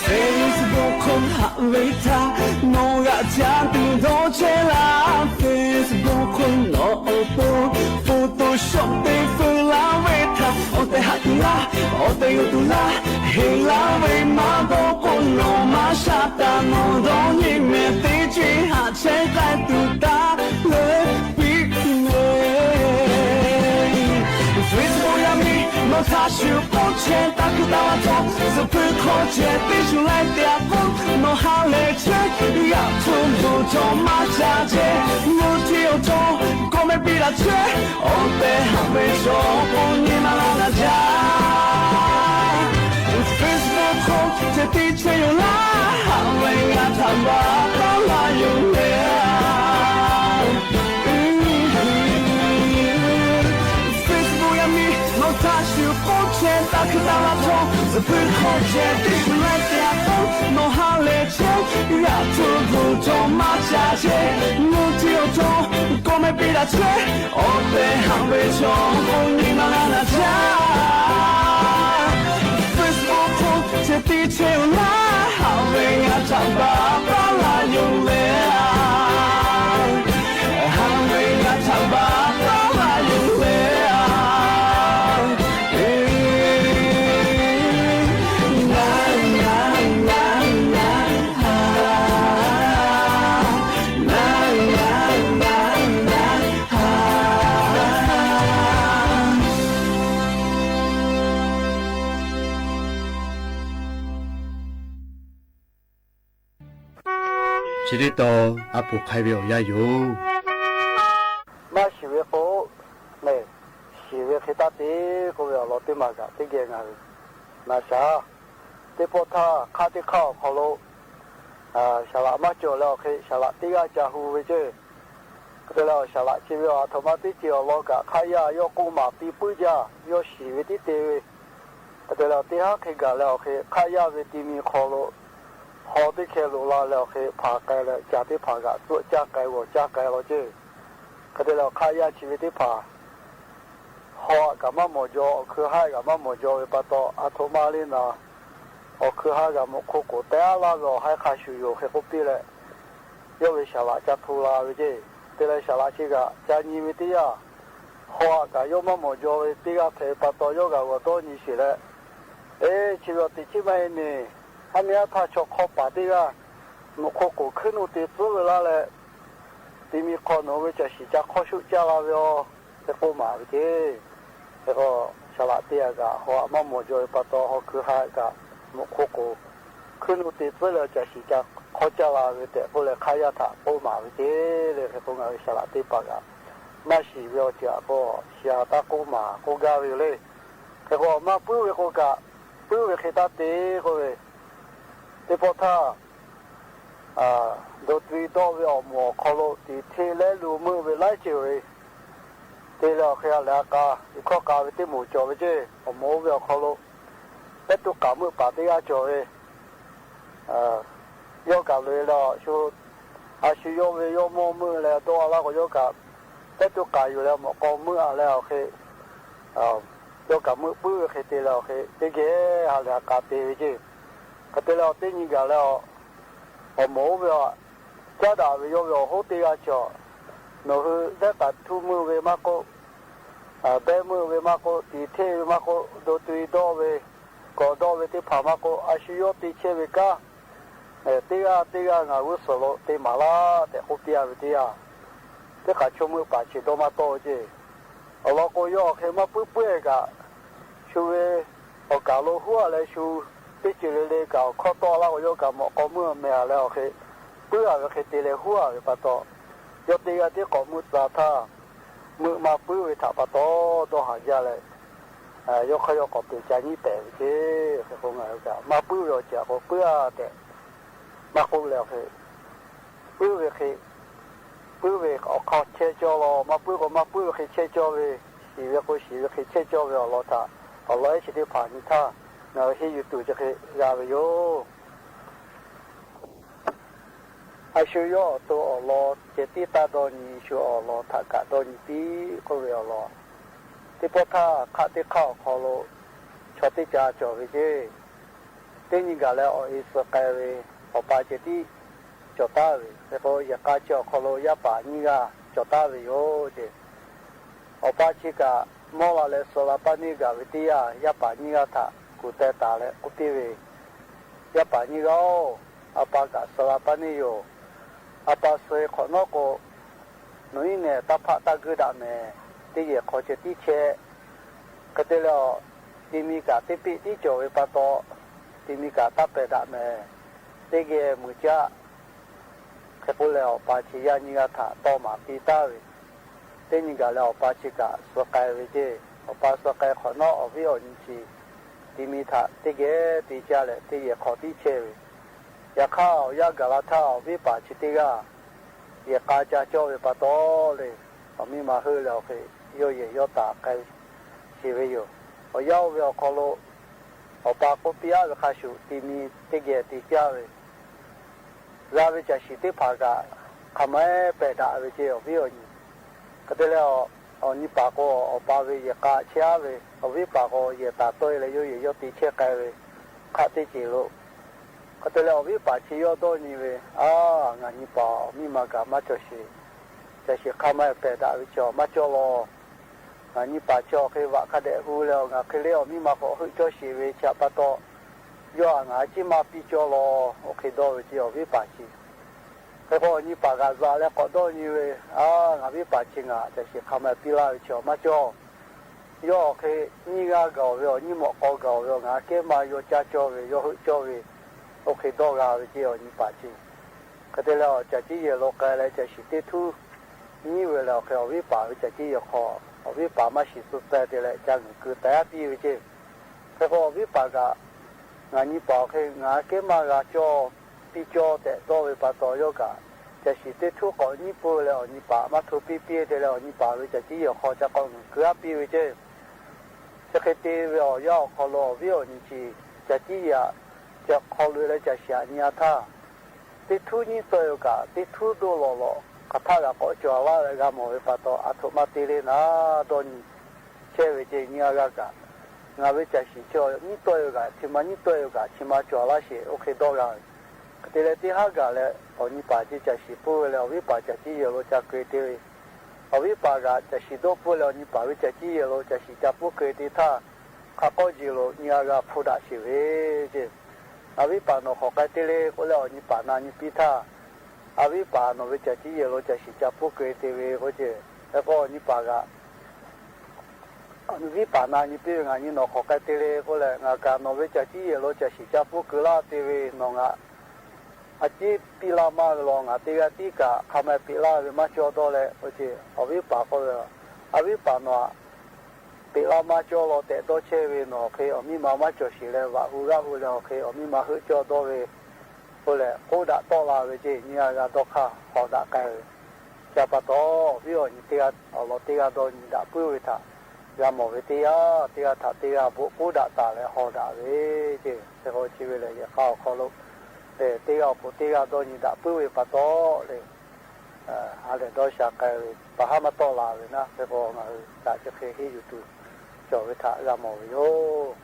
Facebook hk'oˆ haꞈ ve htaˇ, nawˬ g'aꞈ ca tuˬ dawˇ chehˇ laˇ. Facebook hk'oˆ nawˬ awˬ to, photo shop teˇ hpfuhˇ laˇ ve htaꞈ awˬ tehˬ haꞈ tuˬ laˇ, awˬ tehˬ g'uiˬ tuˬ laˇ, heˍ laˇ ve maˇ dawˇ k'o, nawˬ maˇ shaˉ taˍ nawˬ dawˇ nyi mehˍ teˇ ceuˬ haꞈ chehˇ k'ai tuˬ taˇ leuˉ piˇ le. Facebook yaˇ miˇ nawˬ htaꞈ shuˍ k'oˆ chehˇ, taˇ hkui taˇ laˇ htawˇ zuhꞈ hpui hk'aw ceh teˇ shuˍ laiˉ te a k'oˆ, nawˬ ha lehˬ chehˇ, yaꞈ htuˇ bvuhꞈ cawˬ maˇ ca ceˇ. Nawˬ chi awˬ cawˬ kawˇ mehˆ piˇ daꞈ chehˇ, awˬ tehˬ haꞈ ve chaw k'o nyi ma g'a naˬ jaˇ. Facebook hk'oˆ ceh teˇ chehˇ yoˬ laˇ, haꞈ ve ngaˬ htaꞈ baˬ taˉ laˇ yoˬ leh a. Facebook yaˇ miˇ nawˬ htaꞈ shuˍ k'oˆ chehˇ, taˇ hkui taˇ laˇ htawˇ zuhꞈ hpui hk'aw ceh teˇ shuˍ laiˉ te a k'oˆ, nawˬ ha lehˬ chehˇ, yaꞈ htuˇ bvuhꞈ cawˬ maˇ ca ceˇ. Nawˬ chi awˬ cawˬ kawˇ mehˆ piˇ daꞈ chehˇ, awˬ tehˬ haꞈ ve chaw k'o nyi ma g'a naˬ jaˇ. Facebook hk'oˆ ceh teˇ chehˇ yoˬ laˇ, haꞈ ve ngaˬ htaꞈ baˬ taˉ laˇ yoˬ leh a. Haꞈ ve ngaˬ htaꞈ baˬ taˉ laˇ yoˬ leh a. Chi teˇ tawn a poˍ hk'ai ve awˬ yanˇ yoˬ. Maˇ shiˍ ve k'o, shiˍ ve hk'e taˇ te k'oˆ ve awˬ lawn teˇ maˬ kaꞈ teˇ geh ngaˬ hui na shaˍ. Teˇ pawˆ htaˇ hk'aˆ teˇ hk'aˆ awˬ hk'aw lo saˍ laꞈ maˇ cawˬ leh awˬ hk'e saˍ laꞈ teˇ g'aˇ ca hu ve ceˇ. Hk'e te leh awˬ saˍ laꞈ chi ve awˬ aˬ htoꞈ ma teˇ ceuˬ awˬ lawn kaꞈ hk'aˆ yaˇ yawˇ k'oˆ maˍ piˇ puiˉ jaˇ, yawˇ shiˍ ve tiˉ te ve. Hk'e te leh awˬ teˇ haˉ hk'e gaˬ leh awˬ hk'e hk'aˆ yaˇ ve ti mi hk'aw lo haw teˇ hkeh loꞈ la leh awˬ hk'e hpanˍ k'ai leh caˬ teˇ hpaˍ kaꞈ tcuhˆ caˇ k'ai g'awˬ caˇ k'ai law ceˇ. Hk'e te leh awˬ hk'aˆ yaˇ chi ve teˇ hpaˍ haw aꞈ kaꞈ maˇ mawˬ jaw, awˬ hkui haˉ kaꞈ maˇ mawˬ jaw ve pa taw, aˬ htoꞈ ma le naˍ, awˬ hkui haˉ g'a mawˬ hk'oˆ k'oˍ tehˉ laˇ ve awˬ haiˉ hk'a shuˍ yoˬ hk'e k'oˆ piˇ leh, yawˇ ve saˍ laꞈ ca hto la ve ceˇ. Te leh saˍ laꞈ chi kaꞈ ca nyi ve teˇ yanˇ, Hawˉ aꞈ kaꞈ yawˇ maˇ mawˬ jaw ve teˇ g'aˇ hpehꞈ ve pa taw, yawˇ g'aꞈ g'awˬ dawˇ nyi sheˍ leh, eˬ, chi ve awˬ teꞈ chiˉ maˇ heˆ mehˍ. Aˉ miˇ aˉ htaˇ chaw hk'awˇ paˍ teˇ g'aˇ mawꞈ hk'oˆ k'oˍ hkuiˉ nuˆ te tcuhˉ ve laˇ leh, ti mi hk'aw nawˬ hui ve caˬ shiˍ ca hk'awˇ shoˆ caˇ la ve aˬ, hk'e k'oˆ maˍ ve ceˇ. Hk'e k'o, saˍ laꞈ teˇ g'aˇ kaꞈ hawˉ aꞈ maˇ mawˬ jaw ve pa taw, hawˉ hkuiˉ ha kaꞈ mawꞈ hk'oˆ k'oˍ hkuiˉ nuˆ te tcuhˉ leh caˬ shiˍ ca hk'awˇ caˇ la ve tehꞈ k'oˆ leh, hk'aˇ yaˇ htaꞈ k'oˆ maˍ ve ceˇ le. Hk'e k'o, ngaˬ hui saˍ laꞈ teˇ hpaˍ kaꞈ maˇ shiˍ ve awˬ ceuˬ aꞈ k'o, shiˍ aꞈ taˇ k'oˆ maˍ k'oˆ gaˇ ve yoˬ le. Hk'e k'o, maˇ puiˉ ve k'o kaꞈ, puiˉ ve hk'e taˇ te k'oˆ ve, teˇ pawˆ htaˇ, do tu dawˆ ve awˬ moˍ awˬ hk'aw lo tiꞈ hteˇ lehˉ lu meuˆ ve laiˉ ceuˬ ve te leh awˬ hk'e ha lehˬ ha k'a, iˉ hkawˇ k'a ve teˇ moˍ cawˬ ve ceˇ. Awˬ moˍ oˇ ve awˬ hk'aw lo pehˉ tuˇ k'aˍ meuˆ paˍ teˇ g'aˇ cawˬ ve, yawˇ kaꞈ loꞈ e leh, a shu yawˇ ve yawˇ mawˇ meuˆ leh dawˇ a laˇ k'o, yawˇ kaꞈ pehˉ tuˇ k'aˍ yuˬ leh mawꞈ k'aw meuˆ a leh awˬ hk'e, yawˇ kaꞈ meuˆ puiˉ ve hk'e te leh awˬ hk'e, teˇ geh ha lehˬ ha k'a te ve ceˇ. Hk'e te leh awˬ teˇ nyi gaˬ leh, awˬ moˍ oˇ ve aꞈ, caˉ daꞈ ve yawˇ ve awˬ hoˉ teˇ g'aˇ cawˬ. Nawˬ hui dehˉ k'aˍ htuˇ meuˆ ve maˇ k'oˆ, behˇ meuˆ ve maˇ k'oˆ, tiꞈ hteˇ ve maˇ k'oˆ, do tu dawˆ ve, kawꞈ dawˆ ve teˇ hpaˍ maˇ k'oˆ, a shu yawˇ te chehˇ ve kanˉ, teˇ g'aˇ teˇ g'aˇ ngaˬ g'uˇ suhˍ lo te maˍ laˇ tehꞈ k'oˆ piˇ a ve teˇ yanˇ, teˇ hk'aˬ chaw meuˆ paˍ chi dawˇ maˇ tawˆ ve ceˇ. Awˬ lawn k'o, yawˇ awˬ hk'e maˇ puiˉ puiˉ e kaꞈ, shu ve awˬ kaˍ lo huˉ a leh shu teˇ ceuˬ le le kaꞈ awˬ hkawˇ tawˆ laˇ k'o, yawˇ kaꞈ mawꞈ k'aw meuˆ meh a leh awˬ hk'e puiˉ a ve hk'e te leh huˉ a ve pa taw, yawˇ teˇ g'aˇ tiˉ k'awꞈ meuˆ tcuh htaˇ, meuˆ maˇ puiˉ ve htaꞈ pa taw dawˇ haˍ jaˇ leh, yawˇ hk'aˇ yawˇ k'awꞈ teꞈ ca nyiˉ pehˍ ve ceˇ. Hk'e k'o, ngaˬ hui kaꞈ maˇ puiˉ ve awˬ ceuˬ aꞈ k'o, puiˉ a tehꞈ maˇ k'oˆ leh awˬ hk'e, puiˉ ve hk'e, puiˉ ve awˬ hk'aw chehˇ cawˇ law, maˇ puiˉ k'o maˇ puiˉ ve hk'e chehˇ cawˇ ve, shiˍ ve k'o shiˍ ve hk'e chehˇ cawˇ ve awˬ lawn htaꞈ, awˬ lawn ehˉ chi teˇ hpaˍ nyi htaˇ ngaˬ hui henˇ yuˬ tuˬ chi hk'e g'a ve yoˬ. A shu yawˇ awˬ to awˬ lawn ceh tiˉ taˇ dawˇ nyi, shu awˬ lawn htaꞈ kaꞈ dawˇ nyi piˇ k'oˆ ve awˬ lawn. Teˇ pawˆ htaˇ hk'aˆ teˇ hk'aˆ awˬ hk'aw lo chaw teˇ ca cawˬ ve ceˇ. Teˇ nyi gaˬ leh awˬ e suh k'ai ve, awˬ pa ceh tiˉ cawˬ taˉ ve. Hk'e k'o, yehˬ k'a chi awˬ hk'aw lo yaˇ paˍ nyiˇ g'aˇ cawˬ taˉ ve yoˬ ceˇ. Awˬ pa chi kaꞈ mawˇ la leh suh la paˇ neˇ gaˬ ve teˇ yanˇ, yaˇ paˍ nyiˇ g'aˇ htaꞈ kuˬ teh taˍ leh k'oˆ piˇ ve, Yaˇ paˍ nyiˇ g'aˇ-oˬ, a pa kaꞈ suh la paˇ neˇ yoˬ. A pa suh-e hk'awꞈ nawˉ k'o, nawˬ iˉ nehˬ taˇ hpaˆ taˇ guiˇ daꞈ mehˍ. Teˇ yehˬ hk'aw ceh tiˉ chehˇ. Hk'e te leh, ti mi kaꞈ teˇ peˆ tiˉ cawˬ ve pa taw, ti mi kaꞈ taˇ pehˬ daꞈ mehˍ. Teˇ geh muiˬ caˆ. Hk'e k'oˆ leh, awˬ pa chi yaˇ nyiˇ g'aˇ htaꞈ tawˇ maˍ piˇ taˍ ve. Teˇ nyi gaˬ leh awˬ pa chi kaꞈ suh k'ai ve ceˇ. Awˬ pa suh k'ai hk'awꞈ nawˉ, awˬ viˉ awˬ nyi chi ti mi htaꞈ teˇ geh te caˇ leh teˇ yehˬ hk'aw tiˉ chehˇ ve. Yaꞈ hk'aˇ, awˬ yanˇ gaˬ la htaˇ, awˬ viˉ paˍ chi teˇ g'aˇ yehˬ k'a ca cawˇ ve pa taw le, awˬ miˇ ma heuˆ leh awˬ hk'e yawˇ yehˬ yawˇ taˍ k'ai sheˍ ve yoˬ. Awˬ yanˇ oˇ ve awˬ hk'aw lo, awˬ pa k'oˆ piˇ aˉ ve hk'a shuˍ, ti mi teˇ geh te caˇ ve, g'a ve caˬ shiˍ teˇ hpaˍ kaꞈ hk'a ma-eˉ pehˬ daꞈ ve ceˇ, awˬ viˉ awˬ nyi. Hk'e te leh, awˬ nyi paˍ k'o, awˬ pa ve yehˬ k'a chehˇ aˉ ve, awˬ viˉ paˍ k'o, yehˬ taˍ tawˆ-e leh yawˇ yehˬ yawˇ te chehˇ k'ai ve hk'aˆ teˇ ceuˬ lo. Hk'e te leh, awˬ viˉ paˍ chi yawˇ dawˇ nyi ve, Aˬ, ngaˬ nyi paˍ awˬ miˇ ma kaꞈ maˇ cawˬ sheˍ. Caˬ shiˍ hk'a ma-eˉ pehˬ daꞈ ve chaw maˇ cawˇ law. Ngaˬ nyi paˍ chi awˬ hk'e vaꞈ hk'a dehꞈ hu leh, ngaˬ hk'e le awˬ miˇ ma k'awꞈ heuˆ cawˇ sheˍ ve chi htaꞈ pa taw, yawˇ htaꞈ ngaˬ ciˉ maˇ piˇ cawˇ law. Oˇ hk'e dawˇ ve ceˇ, awˬ viˉ paˍ chi. Hk'e k'o, awˬ nyi paˍ g'aꞈ zaꞈ leh k'awꞈ dawˇ nyi ve, Aˬ, ngaˬ viˉ paˍ chi ngaˬ caˬ shiˍ hk'a ma piˇ laˇ ve chaw maˇ cawˇ. Yawˇ awˬ hk'e nyiˇ g'aˇ gaˬ-oˬ ve, awˬ nyiˇ mawꞈ k'aw gaˬ-oˬ ve, ngaˬ kehˉ ma yaw caˇ cawˇ ve, yaw heuˆ cawˇ ve, oˇ hk'e dawˇ g'a ve ceˇ, awˬ nyi paˍ chi. Hk'e te leh, awˬ caˬ ciˉ yehˬ lo k'ai leh, caˬ shiˍ teˇ htuˉ nyiˉ ve leh, awˬ hk'e awˬ viˉ paˍ ve caˬ ciˉ yehˬ hk'aw, awˬ viˉ paˍ maˇ shiˍ suh teh te leh, ca ngeuˍ keu taiˍ aˉ piˇ ve ceˇ. Hk'e k'o, awˬ viˉ paˍ kaꞈ, ngaˬ nyi paˍ awˬ hk'e ngaˬ kehˉ maˇ g'a cawˇ, piˇ cawˇ tehꞈ dawˇ ve pa taw, yawˇ kaꞈ caˬ shiˍ teˇ htuˉ k'awꞈ nyiˉ peuˬ leh, awˬ nyi paˍ maˇ hto piˇ piˇ te leh, awˬ nyi paˍ ve caˬ ciˉ yehˬ hk'aw ca k'awꞈ ngeuˍ keu aˉ piˇ ve ceˇ. Chi hk'e te ve awˬ yanˇ awˬ hk'aw lo, awˬ viˉ awˬ nyi chi caˬ ciˉ yehˬ aꞈ ca hk'aw loꞈ-e leh caˬ shiˍ aꞈ nyi-a htaˇ, teˇ htuˉ nyiˉ tawˆ-e ve kaꞈ, teˇ htuˉ doˇ lawˬ lawꞈ hk'aˬ htaˆ g'a k'awꞈ cawˬ laˇ leh g'a mawˬ ve pa taw, aˬ htoꞈ ma te le naˍ dawˇ nyi chehˇ ve ceˇ. Nyiˇ g'aˇ g'aˇ kaꞈ, ngaˬ ve caˬ shiˍ chaw nyiˉ tawˆ-e ve kaꞈ, chi ma nyiˉ tawˆ-e ve kaꞈ, chi ma cawˬ laˇ sheˍ, oˇ hk'e dawˇ g'a ve. Hk'e te leh, teˇ haˉ gaˬ leh awˬ nyi paˍ ceˇ caˬ shiˍ peuˬ ve leh, awˬ viˉ paˍ caˬ ciˉ yehˬ lo ca keu te ve. Awˬ viˉ paˍ kaꞈ caˬ shiˍ dawˇ pfuhˇ leh awˬ nyi paˍ ve caˬ ciˇ yehˬ lo caˬ shiˍ ca pfuhˇ keu te htaˇ, hk'a k'awˇ jeˬ lo nyi g'a g'a hpu daꞈ sheˍ ve ceˇ. Awˬ viˉ paˍ nawˬ hk'awꞈ k'ai te le k'oˆ leh awˬ nyi paˍ na nyi piˇ htaˇ, awˬ viˉ paˍ nawˬ ve caˬ ciˇ yehˬ lo caˬ shiˍ ca pfuhˇ keu te ve k'oˆ ceˇ. Hk'e k'o awˬ nyi paˍ kaꞈ, awˬ viˉ paˍ na nyi piˇ ve, ngaˬ nyi nawˬ hk'awꞈ k'ai te le k'oˆ leh, ngaˬ kaꞈ nawˬ ve caˬ ciˇ yehˬ lo caˬ shiˍ ca pfuhˇ keu laˇ te ve, nawˬ ngaˬ a ciˉ piˇ laˇ maˇ ve law, ngaˬ teˇ g'aˇ tiˉ kaꞈ hk'a ma peꞈ laˇ ve maˇ cawˇ dawˇ leh k'oˆ ceˇ. Awˬ viˉ paˍ k'oˆ ve, Awˬ viˉ paˍ nawˬ aꞈ, peꞈ laˇ maˇ cawˇ law tehꞈ dawˇ chehˇ ve nawˬ hk'e awˬ miˇ ma maˇ cawˬ sheˍ leh, vaꞈ hu g'aˇ hu leh awˬ hk'e awˬ miˇ ma heuˆ cawˇ dawˇ ve k'oˆ leh k'oˆ daꞈ tawˆ la ve ceˇ. Nyi g'a g'a dawˇ hk'aˇ hawˍ daꞈ k'ai ve. Chi pa taw, awˬ viˉ awˬ nyi teˇ g'aˇ awˬ lawn teˇ g'aˇ dawˇ nyi daꞈ puiˉ ve htaꞈ g'a mawˬ ve teˇ yanˇ, teˇ g'aˇ htaꞈ teˇ g'aˇ bvuhꞈ k'oˆ daꞈ taˍ leh hawˍ daꞈ ve ceˇ. Hk'e k'o chi ve lehˬ yehˬ k'a awˬ hk'aw lo teˇ g'aˇ awˬ pon teˇ g'aˇ dawˇ nyi daꞈ puiˉ ve pa taw le, ha lehˬ dawˇ sha k'ai ve, pa haˉ maˇ tawˆ la ve naˉ. Hk'e k'o ngaˬ hui kaꞈ chi hk'e henˇ yuˬ tuˬ cawˬ ve htaꞈ g'a mawˬ ve yoˬ.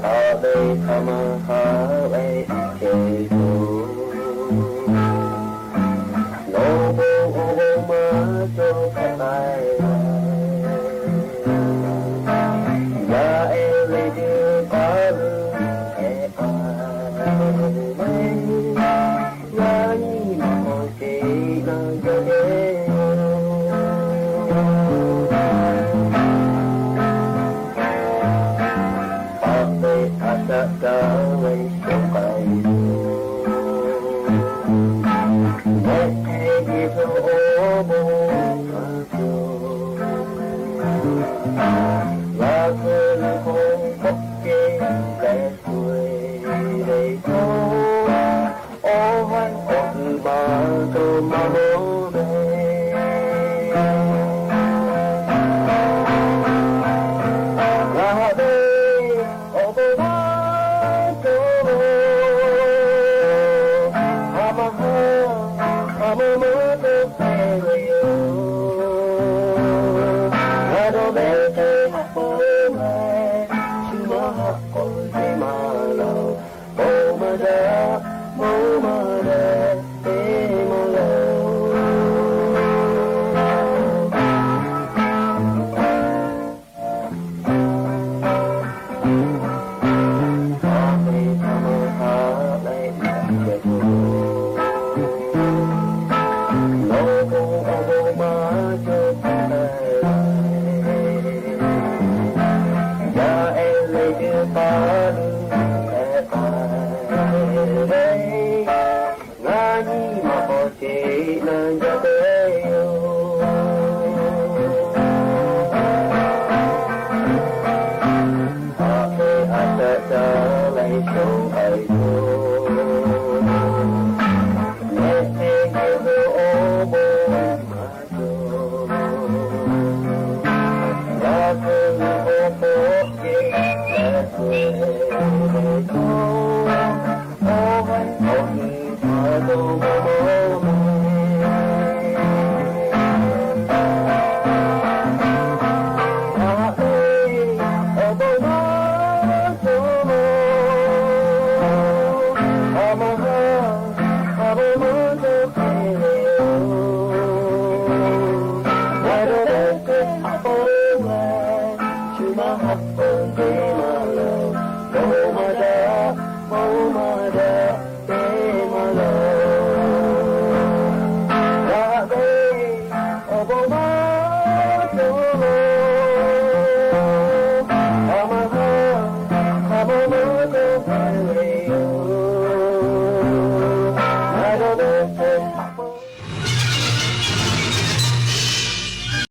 Haꞈ ve hk'a ma haꞈ ve ceˇ yoˬ. Nawˬ bon awˬ bon maˇ cawˬ hpehꞈ k'ai, yaˇ ehˉ ve teˇ hpaˍ hui hpehꞈ k'ai ve, yaˇ nyi ma k'awꞈ ceꞈ na jaˇ ve yoˬ. Paˍ ve a shaꞈ caˇ ve shawˍ k'ai yoˬ. Mehˆ hk'e ve awˬ bon maˇ cawˬ, g'a hk'e ve k'o k'awꞈ kehˬ leh shu ve le cawˬ. Awˬ haiˬ awˬ hui maˇ cawˬ maˇ mawˬ ve, ngaˬ haꞈ ve awˬ bon maˇ cawˬ, a ma ha, a ma maˇ cawˬ hpehꞈ ve yoˬ. Ngaˬ dawˇ ve teˇ haꞈ k'oˆ leh, shu maˇ haꞈ k'oˆ ve maˇ laˬ, bon maˇ daꞈ, bon maˇ daꞈ, teˇ maˇ laˬ. Haꞈ ve hk'a ma haꞈ leh maˇ ceh tuˬ, nawˬ bon awˬ bon maˇ cawˬ hpehꞈ k'ai, yaˇ ehˉ ve teˇ hpaˍ hui hpehꞈ k'ai ve, ngaˬ nyi ma k'awꞈ ceꞈ na jaˇ ve yoˬ. Haꞈ ve a shaꞈ caˇ leh shawˍ k'ai yoˬ. Mehˆ hk'e ve awˬ bon maˇ cawˬ, g'a hk'e ve awˬ hpawˇ ceꞈ leh shu ve cawˬ. Awˬ haiˬ awˬ hui htaꞈ dawˇ maˇ mawˬ ve, haꞈ ve awˬ bon maˇ cawˬ, a ma ha, a ma maˇ cawˬ hpehꞈ ve yoˬ. Ngaˬ dawˇ ve teˇ haꞈ k'oˆ leh, shu maˇ haꞈ k'oˆ ve maˇ laˬ, bon maˇ daꞈ, bon maˇ daꞈ,